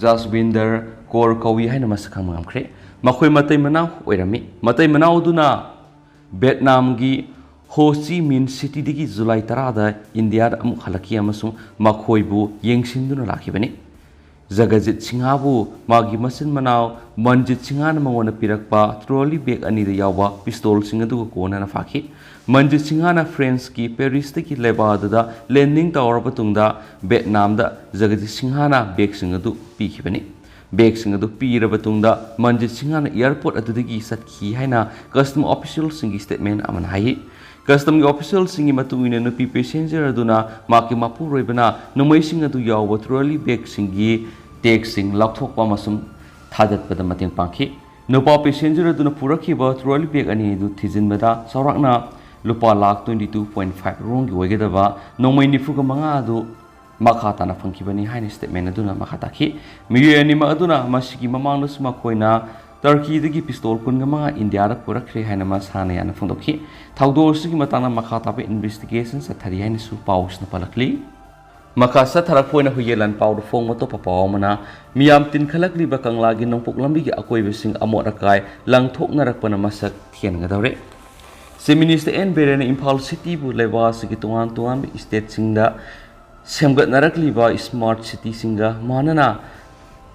ꯖꯁꯕꯤꯟꯗꯔ ꯀꯧꯔ ꯀꯧꯏ ꯍꯥꯏꯅ ꯃꯁꯛ ꯈꯪꯕ ꯉꯝꯈ꯭ꯔꯦ꯫ ꯃꯈꯣꯏ ꯃꯇꯩ ꯃꯅꯥꯎ ꯑꯣꯏꯔꯝꯃꯤ꯫ ꯃꯇꯩ ꯃꯅꯥꯎ ꯑꯗꯨꯅ ꯚꯦꯠꯅꯥꯝꯒꯤ ꯍꯣ ꯆꯤ ꯃꯤꯟ ꯁꯤꯇꯤꯗꯒꯤ ꯖꯨꯂꯥꯏ ꯇꯔꯥꯗ ꯏꯟꯗꯤꯌꯥꯗ ꯑꯃꯨꯛ ꯍꯜꯂꯛꯈꯤ ꯑꯃꯁꯨꯡ ꯃꯈꯣꯏꯕꯨ ꯌꯦꯡꯁꯤꯟꯗꯨꯅ ꯂꯥꯛꯈꯤꯕꯅꯤ꯫ ꯖꯒꯖꯤꯠ ꯁꯤꯡꯍꯕꯨ ꯃꯥꯒꯤ ꯃꯆꯤꯟ ꯃꯅꯥꯎ ꯃꯟꯖꯤꯠ ꯁꯤꯡꯍꯅ ꯃꯉꯣꯟꯗ ꯄꯤꯔꯛꯄ trolley bag ꯑꯅꯤꯗ ꯌꯥꯎꯕ pistol ꯁꯤꯡ ꯑꯗꯨꯒ ꯀꯣꯟꯅꯅ ꯐꯥꯈꯤ꯫ ꯃꯟꯖꯤꯠ ꯁꯤꯡꯍꯅ ꯐ꯭ꯔꯦꯟꯁꯀꯤ ꯄꯦꯔꯤꯁꯇꯒꯤ ꯂꯦꯕꯥꯗꯨꯗ landing ꯇꯧꯔꯕ ꯇꯨꯡꯗ ꯚꯦꯠꯅꯥꯝꯗ ꯖꯒꯖꯤꯠ ꯁꯤꯡꯍꯅ bag ꯁꯤꯡ ꯑꯗꯨ ꯄꯤꯈꯤꯕꯅꯤ꯫ Bag ꯁꯤꯡ ꯑꯗꯨ ꯄꯤꯔꯕ ꯇꯨꯡꯗ ꯃꯟꯖꯤꯠ ꯁꯤꯡꯍꯅ airport ꯑꯗꯨꯗꯒꯤ ꯆꯠꯈꯤ ꯍꯥꯏꯅ custom official ꯁꯤꯡꯒꯤ statement ꯑꯃꯅ ꯍꯥꯏ꯫ Custom ꯒꯤ official ꯁꯤꯡꯒꯤ ꯃꯇꯨꯡ ꯏꯟꯅ ꯅꯨꯄꯤ passenger ꯑꯗꯨꯅ ꯃꯍꯥꯛꯀꯤ ꯃꯄꯨꯔꯣꯏꯕꯅ ꯅꯣꯡꯃꯩꯁꯤꯡ ꯑꯗꯨ ꯌꯥꯎꯕ trolley bag ꯁꯤꯡꯒꯤ tag ꯁꯤꯡ ꯂꯧꯊꯣꯛꯄ ꯑꯃꯁꯨꯡ ꯊꯥꯗꯠꯄꯗ ꯃꯇꯦꯡ ꯄꯥꯡꯈꯤ꯫ ꯅꯨꯄꯥ passenger ꯑꯗꯨꯅ ꯄꯨꯔꯛꯈꯤꯕ trolley bag ꯑꯅꯤ ꯑꯗꯨ ꯊꯤꯖꯤꯟꯕꯗ ꯆꯥꯎꯔꯥꯛꯅ ꯂꯨꯄꯥ lakh twenty two point five ꯔꯣꯝꯒꯤ ꯑꯣꯏꯒꯗꯕ ꯅꯣꯡꯃꯩ ꯅꯤꯐꯨꯒ ꯃꯉꯥ ꯑꯗꯨ ꯃꯈꯥ ꯇꯥꯅ ꯐꯪꯈꯤꯕꯅꯤ ꯍꯥꯏꯅ statement ꯑꯗꯨꯅ ꯃꯈꯥ ꯇꯥꯈꯤ꯫ ꯃꯤꯑꯣꯏ ꯑꯅꯤꯃꯛ ꯑꯗꯨꯅ ꯃꯁꯤꯒꯤ ꯃꯃꯥꯡꯗꯁꯨ ꯃꯈꯣꯏꯅ ꯇꯔꯀꯤꯗꯒꯤ pistol ꯀꯨꯟꯒ ꯃꯉꯥ ꯏꯟꯗꯤꯌꯥꯗ ꯄꯨꯔꯛꯈ꯭ꯔꯦ ꯍꯥꯏꯅ ꯃꯁꯥꯅ ꯌꯥꯅ ꯐꯣꯡꯗꯣꯛꯈꯤ꯫ ꯊꯧꯗꯣꯛ ꯑꯁꯤꯒꯤ ꯃꯇꯥꯡꯗ ꯃꯈꯥ ꯇꯥꯕ investigation ꯆꯠꯊꯔꯤ ꯍꯥꯏꯅꯁꯨ ꯄꯥꯎꯁꯤꯅ ꯄꯜꯂꯛꯂꯤ꯫ ꯃꯈꯥ ꯆꯠꯊꯔꯛꯄ ꯑꯣꯏꯅ ꯍꯨꯏꯌꯦꯟ ꯂꯥꯟ ꯄꯥꯎꯗ ꯐꯣꯡꯕ ꯑꯇꯣꯞꯄ ꯄꯥꯎ ꯑꯃꯅ, ꯃꯤꯌꯥꯝ ꯇꯤꯟꯈꯠꯂꯛꯂꯤꯕ ꯀꯪꯂꯥꯒꯤ ꯅꯣꯡꯄꯣꯛ ꯂꯝꯕꯤꯒꯤ ꯑꯀꯣꯏꯕꯁꯤꯡ ꯑꯃꯣꯠ ꯑꯀꯥꯏ ꯂꯪꯊꯣꯛꯅꯔꯛꯄꯅ ꯃꯁꯛ ꯊꯦꯟꯒꯗꯧꯔꯦ꯫ Chief Minister N Biren ꯅ ꯏꯝꯐꯥꯜ ꯁꯤꯇꯤꯕꯨ ꯂꯩꯕꯥꯛ ꯑꯁꯤꯒꯤ ꯇꯣꯉꯥꯟ ꯇꯣꯉꯥꯟꯕ stateꯁꯤꯡꯗ ꯁꯦꯝꯒꯠꯅꯔꯛꯂꯤꯕ smart cityꯁꯤꯡꯒ ꯃꯥꯟꯅꯅ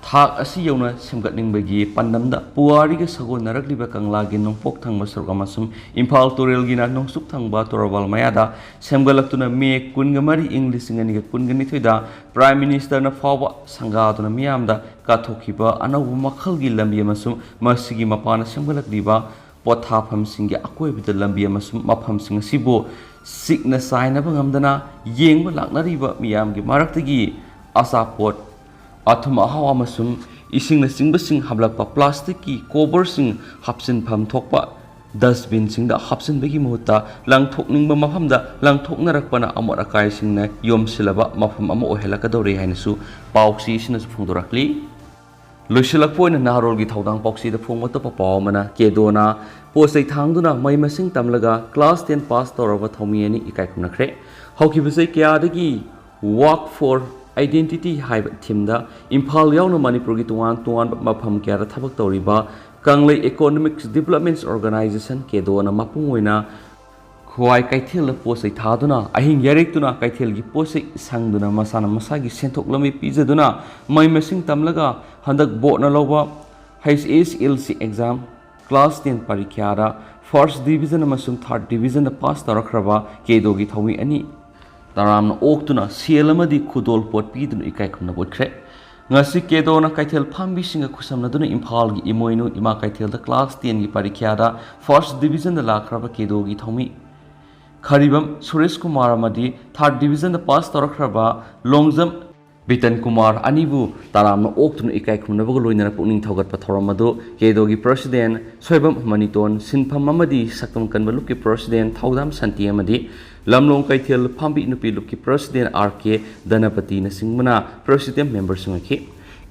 ꯊꯥꯛ ꯑꯁꯤ ꯌꯧꯅ ꯁꯦꯝꯒꯠꯅꯤꯡꯕꯒꯤ ꯄꯥꯟꯗꯝꯗ ꯄꯨꯋꯥꯔꯤꯒ ꯁꯥꯒꯣꯟꯅꯔꯛꯂꯤꯕ ꯀꯪꯂꯥꯒꯤ ꯅꯣꯡꯄꯣꯛ ꯊꯪꯕ ꯁꯔꯨꯛ ꯑꯃꯁꯨꯡ ꯏꯝꯐꯥꯜ ꯇꯨꯔꯦꯜꯒꯤꯅ ꯅꯣꯡꯆꯨꯞ ꯊꯪꯕ ꯇꯣꯔꯕꯥꯜ ꯃꯌꯥꯗ ꯁꯦꯝꯒꯠꯂꯛꯇꯨꯅ ꯃꯦ ꯀꯨꯟꯒ ꯃꯔꯤ, ꯏꯪ ꯂꯤꯁꯤꯡ ꯑꯅꯤꯒ ꯀꯨꯟꯒ ꯅꯤꯊꯣꯏꯗ Prime Minister ꯅ ꯐꯥꯎꯕ ꯁꯪꯒꯥꯗꯨꯅ ꯃꯤꯌꯥꯝꯗ ꯀꯠꯊꯣꯛꯈꯤꯕ ꯑꯅꯧꯕ ꯃꯈꯜꯒꯤ ꯂꯝꯕꯤ ꯑꯃꯁꯨꯡ ꯃꯁꯤꯒꯤ ꯃꯄꯥꯟꯗ ꯁꯦꯝꯒꯠꯂꯛꯂꯤꯕ ꯄꯣꯊꯥꯐꯝꯁꯤꯡꯒꯤ ꯑꯀꯣꯏꯕꯗ ꯂꯝꯕꯤ ꯑꯃꯁꯨꯡ ꯃꯐꯝꯁꯤꯡ ꯑꯁꯤꯕꯨ ꯁꯤꯛꯅ ꯆꯥꯏꯅꯕ ꯉꯝꯗꯅ ꯌꯦꯡꯕ ꯂꯥꯛꯅꯔꯤꯕ ꯃꯤꯌꯥꯝꯒꯤ ꯃꯔꯛꯇꯒꯤ ꯑꯆꯥꯄꯣꯠ, ꯑꯊꯨꯝ ꯑꯍꯥꯎ ꯑꯃꯁꯨꯡ ꯏꯁꯤꯡꯅꯆꯤꯡꯕꯁꯤꯡ ꯍꯥꯞꯂꯛꯄ ꯄ꯭ꯂꯥꯁꯇꯤꯛꯀꯤ ꯀꯣꯕꯔꯁꯤꯡ ꯍꯥꯞꯆꯤꯟꯐꯝ ꯊꯣꯛꯄ ꯗꯁꯕꯤꯟꯁꯤꯡꯗ ꯍꯥꯞꯆꯤꯟꯕꯒꯤ ꯃꯍꯨꯠꯇ ꯂꯪꯊꯣꯛꯅꯤꯡꯕ ꯃꯐꯝꯗ ꯂꯪꯊꯣꯛꯅꯔꯛꯄꯅ ꯑꯃꯣꯠ ꯑꯀꯥꯏꯁꯤꯡꯅ ꯌꯣꯝꯁꯤꯜꯂꯕ ꯃꯐꯝ ꯑꯃ ꯑꯣꯏꯍꯜꯂꯛꯀꯗꯧꯔꯦ ꯍꯥꯏꯅꯁꯨ ꯄꯥꯎꯆꯦ ꯑꯁꯤꯅꯁꯨ ꯐꯣꯡꯗꯣꯔꯛꯂꯤ꯫ ꯂꯣꯏꯁꯤꯜꯂꯛꯄ ꯑꯣꯏꯅ ꯅꯍꯥꯔꯣꯜꯒꯤ ꯊꯧꯗꯥꯡ ꯄꯥꯎꯆꯦꯗ ꯐꯣꯡꯕ ꯑꯇꯣꯞꯄ ꯄꯥꯎ ꯑꯃꯅ, ꯀꯦꯗꯣꯅ ꯄꯣꯠ ꯆꯩ ꯊꯥꯡꯗꯨꯅ ꯃꯍꯩ ꯃꯁꯤꯡ ꯇꯝꯂꯒ class ten pass ꯇꯧꯔꯕ ꯊꯧꯃꯤ ꯑꯅꯤ ꯏꯀꯥꯏ ꯈꯨꯝꯅꯈ꯭ꯔꯦ꯫ ꯍꯧꯈꯤꯕ ꯆꯍꯤ ꯀꯌꯥꯗꯒꯤ Walk for Identity ꯍꯥꯏꯕ ꯊꯤꯝꯗ ꯏꯝꯐꯥꯜ ꯌꯥꯎꯅ ꯃꯅꯤꯄꯨꯔꯒꯤ ꯇꯣꯉꯥꯟ ꯇꯣꯉꯥꯟꯕ ꯃꯐꯝ ꯀꯌꯥꯗ ꯊꯕꯛ ꯇꯧꯔꯤꯕ ꯀꯪꯂꯩ Economics Development Organization, ꯀꯦꯗꯣꯅ ꯃꯄꯨꯡ ꯑꯣꯏꯅ ꯈ꯭ꯋꯥꯏ ꯀꯩꯊꯦꯜꯗ ꯄꯣꯠ ꯆꯩ ꯊꯥꯗꯨꯅ, ꯑꯍꯤꯡ ꯌꯥꯔꯦꯛꯇꯨꯅ ꯀꯩꯊꯦꯜꯒꯤ ꯄꯣꯠ ꯆꯩ ꯁꯪꯗꯨꯅ ꯃꯁꯥꯅ ꯃꯁꯥꯒꯤ ꯁꯦꯟꯊꯣꯛ ꯂꯝꯕꯤ ꯄꯤꯖꯗꯨꯅ ꯃꯍꯩ ꯃꯁꯤꯡ ꯇꯝꯂꯒ ꯍꯟꯗꯛ ꯕꯣꯔꯗꯅ ꯂꯧꯕ H S L C exam class ten ꯄꯔꯤꯈ꯭ꯌꯥꯗ first division ꯑꯃꯁꯨꯡ third divisionꯗ pass ꯇꯧꯔꯛꯈ꯭ꯔꯕ ꯀꯦꯗꯣꯒꯤ ꯊꯧꯃꯤ ꯑꯅꯤ ꯇꯔꯥꯝꯅ ꯑꯣꯛꯇꯨꯅ ꯁꯦꯜ ꯑꯃꯗꯤ ꯈꯨꯗꯣꯜ ꯄꯣꯠ ꯄꯤꯗꯨꯅ ꯏꯀꯥꯏ ꯈꯨꯝꯅꯕ ꯎꯠꯈ꯭ꯔꯦ꯫ ꯉꯁꯤ ꯀꯦꯗꯣꯅ ꯀꯩꯊꯦꯜ ꯐꯝꯕꯤꯁꯤꯡꯒ ꯈꯨꯠꯁꯝꯅꯗꯨꯅ ꯏꯝꯐꯥꯜꯒꯤ ꯏꯃꯣꯏꯅꯨ ꯏꯃꯥ ꯀꯩꯊꯦꯜꯗ class tenꯒꯤ ꯄꯔꯤꯈ꯭ꯌꯥꯗ first divisionꯗ ꯂꯥꯛꯈ꯭ꯔꯕ ꯀꯦꯗꯣꯒꯤ ꯊꯧꯃꯤ ꯈꯔꯤꯕꯝ ꯁꯨꯔꯦꯁ ꯀꯨꯃꯥꯔ ꯑꯃꯗꯤ third divisionꯗ pass ꯇꯧꯔꯛꯈ꯭ꯔꯕ ꯂꯣꯡꯖꯝ ꯕꯤꯇꯟ ꯀꯨꯃꯥꯔ ꯑꯅꯤꯕꯨ ꯇꯔꯥꯝꯅ ꯑꯣꯛꯇꯨꯅ ꯏꯀꯥꯏ ꯈꯨꯝꯅꯕꯒ ꯂꯣꯏꯅꯅ ꯄꯨꯛꯅꯤꯡ ꯊꯧꯒꯠꯄ ꯊꯧꯔꯝ ꯑꯗꯨ ꯀꯦꯗꯣꯒꯤ president ꯁꯣꯏꯕꯝ ꯃꯅꯤꯇꯣꯟ, ꯁꯤꯟꯐꯝ ꯑꯃꯗꯤ ꯁꯛꯇꯝ ꯀꯟꯕ ꯂꯨꯞꯀꯤ president ꯊꯧꯗꯥꯝ ꯁꯥꯟꯇꯤ ꯑꯃꯗꯤ ꯂꯝꯂꯣꯡ ꯀꯩꯊꯦꯜ ꯐꯝꯕꯤ ꯅꯨꯄꯤ ꯂꯨꯞꯀꯤ president R K ꯙꯅꯄꯇꯤꯅꯆꯤꯡꯕꯅ president memberꯁꯤꯡ ꯑꯣꯏꯈꯤ꯫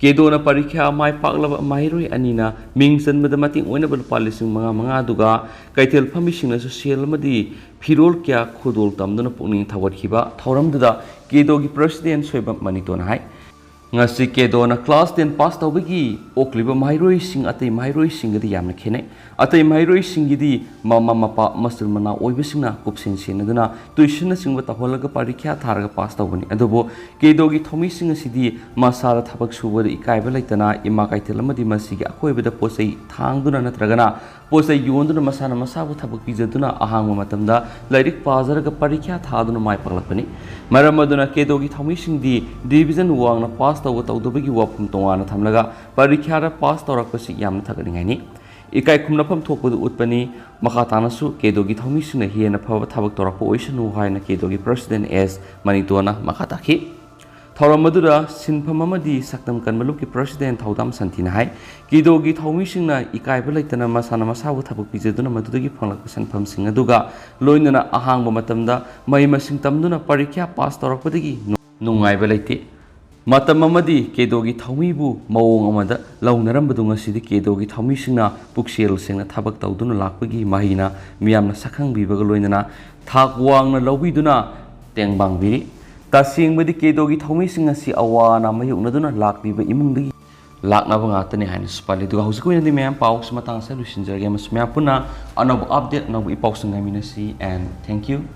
ꯀꯦꯗꯣꯅ ꯄꯔꯤꯈ꯭ꯌꯥ ꯃꯥꯏ ꯄꯥꯛꯂꯕ ꯃꯍꯩꯔꯣꯏ ꯑꯅꯤꯅ ꯃꯤꯡ ꯆꯟꯕꯗ ꯃꯇꯦꯡ ꯑꯣꯏꯅꯕ ꯂꯨꯄꯥ ꯂꯤꯁꯤꯡ ꯃꯉꯥ ꯃꯉꯥ, ꯑꯗꯨꯒ ꯀꯩꯊꯦꯜ ꯐꯝꯕꯤꯁꯤꯡꯅꯁꯨ ꯁꯦꯜ ꯑꯃꯗꯤ ꯐꯤꯔꯣꯜ ꯀꯌꯥ ꯈꯨꯗꯣꯜ ꯇꯝꯗꯨꯅ ꯄꯨꯛꯅꯤꯡ ꯊꯧꯒꯠꯈꯤꯕ ꯊꯧꯔꯝꯗꯨꯗ ꯀꯦꯗꯣꯒꯤ president ꯁꯣꯏꯕꯝ ꯃꯅꯤꯇꯣꯟꯅ ꯍꯥꯏ, ꯉꯁꯤ ꯀꯦꯗꯣꯅ class ten pass ꯇꯧꯕꯒꯤ ꯑꯣꯛꯂꯤꯕ ꯃꯍꯩꯔꯣꯏꯁꯤꯡ ꯑꯇꯩ ꯃꯍꯩꯔꯣꯏꯁꯤꯡꯒꯗꯤ ꯌꯥꯝꯅ ꯈꯦꯠꯅꯩ꯫ ꯑꯇꯩ ꯃꯍꯩꯔꯣꯏꯁꯤꯡꯒꯤꯗꯤ ꯃꯃꯥ ꯃꯄꯥ ꯃꯆꯤꯟ ꯃꯅꯥꯎ ꯑꯣꯏꯕꯁꯤꯡꯅ ꯀꯨꯞꯁꯦꯟ ꯁꯦꯟꯅꯗꯨꯅ tuitionꯅꯆꯤꯡꯕ ꯇꯧꯍꯜꯂꯒ ꯄꯔꯤꯈ꯭ꯌꯥ ꯊꯥꯔꯒ pass ꯇꯧꯕꯅꯤ꯫ ꯑꯗꯨꯕꯨ ꯀꯦꯗꯣꯒꯤ ꯊꯧꯃꯤꯁꯤꯡ ꯑꯁꯤꯗꯤ ꯃꯁꯥꯗ ꯊꯕꯛ ꯁꯨꯕꯗ ꯏꯀꯥꯏꯕ ꯂꯩꯇꯅ ꯏꯃꯥ ꯀꯩꯊꯦꯜ ꯑꯃꯗꯤ ꯃꯁꯤꯒꯤ ꯑꯀꯣꯏꯕꯗ ꯄꯣꯠ ꯆꯩ ꯊꯥꯡꯗꯨꯅ ꯅꯠꯇ꯭ꯔꯒꯅ ꯄꯣꯠ ꯆꯩ ꯌꯣꯟꯗꯨꯅ ꯃꯁꯥꯅ ꯃꯁꯥꯕꯨ ꯊꯕꯛ ꯄꯤꯖꯗꯨꯅ ꯑꯍꯥꯡꯕ ꯃꯇꯝꯗ ꯂꯥꯏꯔꯤꯛ ꯄꯥꯖꯔꯒ ꯄꯔꯤꯈ꯭ꯌꯥ ꯊꯥꯗꯨꯅ ꯃꯥꯏ ꯄꯥꯛꯂꯛꯄꯅꯤ꯫ ꯃꯔꯝ ꯑꯗꯨꯅ ꯀꯦꯗꯣꯒꯤ ꯊꯧꯃꯤꯁꯤꯡꯗꯤ division ꯋꯥꯡꯅ pass ꯇꯧꯕ ꯇꯧꯗꯕꯒꯤ ꯋꯥꯐꯝ ꯇꯣꯉꯥꯟꯅ ꯊꯝꯂꯒ ꯄꯔꯤꯈ꯭ꯌꯥꯗ pass ꯇꯧꯔꯛꯄꯁꯤ ꯌꯥꯝꯅ ꯊꯥꯒꯠꯅꯤꯡꯉꯥꯏꯅꯤ꯫ ꯏꯀꯥꯏ ꯈꯨꯝꯅꯐꯝ ꯊꯣꯛꯄꯗꯨ ꯎꯠꯄꯅꯤ꯫ ꯃꯈꯥ ꯇꯥꯅꯁꯨ ꯀꯦꯗꯣꯒꯤ ꯊꯧꯃꯤꯁꯤꯡꯅ ꯍꯦꯟꯅ ꯐꯕ ꯊꯕꯛ ꯇꯧꯔꯛꯄ ꯑꯣꯏꯁꯅꯨ ꯍꯥꯏꯅ ꯀꯦꯗꯣꯒꯤ president S ꯃꯅꯤꯇꯣꯟꯅ ꯃꯈꯥ ꯇꯥꯈꯤ꯫ ꯊꯧꯔꯝ ꯑꯗꯨꯗ ꯁꯤꯟꯐꯝ ꯑꯃꯗꯤ ꯁꯛꯇꯝ ꯀꯟꯕ ꯂꯨꯞꯀꯤ president ꯊꯧꯗꯥꯝ ꯁꯟꯊꯤꯅ ꯍꯥꯏ, ꯀꯦꯗꯣꯒꯤ ꯊꯧꯃꯤꯁꯤꯡꯅ ꯏꯀꯥꯏꯕ ꯂꯩꯇꯅ ꯃꯁꯥꯅ ꯃꯁꯥꯕꯨ ꯊꯕꯛ ꯄꯤꯖꯗꯨꯅ ꯃꯗꯨꯗꯒꯤ ꯐꯪꯂꯛꯄ ꯁꯦꯟꯐꯝꯁꯤꯡ ꯑꯗꯨꯒ ꯂꯣꯏꯅꯅ ꯑꯍꯥꯡꯕ ꯃꯇꯝꯗ ꯃꯍꯩ ꯃꯁꯤꯡ ꯇꯝꯗꯨꯅ ꯄꯔꯤꯈ꯭ꯌꯥ ꯄꯥꯁ ꯇꯧꯔꯛꯄꯗꯒꯤ ꯅꯨꯡꯉꯥꯏꯕ ꯂꯩꯇꯦ꯫ ꯃꯇꯝ ꯑꯃꯗꯤ ꯀꯦꯗꯣꯒꯤ ꯊꯧꯃꯤꯕꯨ ꯃꯑꯣꯡ ꯑꯃꯗ ꯂꯧꯅꯔꯝꯕꯗꯨ ꯉꯁꯤꯗꯤ ꯀꯦꯗꯣꯒꯤ ꯊꯧꯃꯤꯁꯤꯡꯅ ꯄꯨꯛꯆꯦꯜ ꯁꯦꯡꯅ ꯊꯕꯛ ꯇꯧꯗꯨꯅ ꯂꯥꯛꯄꯒꯤ ꯃꯍꯩꯅ ꯃꯤꯌꯥꯝꯅ ꯁꯛꯈꯪꯕꯤꯕꯒ ꯂꯣꯏꯅꯅ ꯊꯥꯛ ꯋꯥꯡꯅ ꯂꯧꯕꯤꯗꯨꯅ ꯇꯦꯡꯕꯥꯡꯕꯤꯔꯤ꯫ ꯇꯁꯦꯡꯕꯗꯤ ꯀꯦꯗꯣꯒꯤ ꯊꯧꯃꯤꯁꯤꯡ ꯑꯁꯤ ꯑꯋꯥ ꯑꯅꯥ ꯃꯥꯌꯣꯛꯅꯗꯨꯅ ꯂꯥꯛꯂꯤꯕ ꯏꯃꯨꯡꯗꯒꯤ ꯂꯥꯛꯅꯕ ꯉꯥꯛꯇꯅꯤ ꯍꯥꯏꯅꯁꯨ ꯄꯜꯂꯤ꯫ ꯑꯗꯨꯒ ꯍꯧꯖꯤꯛꯀꯤ ꯑꯣꯏꯅꯗꯤ ꯃꯌꯥꯝ ꯄꯥꯎꯁꯤ ꯃꯇꯥꯡ ꯑꯁꯤꯗ ꯂꯣꯏꯁꯤꯟꯖꯔꯒꯦ, ꯑꯃꯁꯨꯡ ꯃꯌꯥꯝ ꯄꯨꯟꯅ ꯑꯅꯧꯕ update, ꯑꯅꯧꯕ ꯏ ꯄꯥꯎꯁꯤꯡ ꯉꯥꯏꯃꯤꯟꯅꯁꯤ, and thank you꯫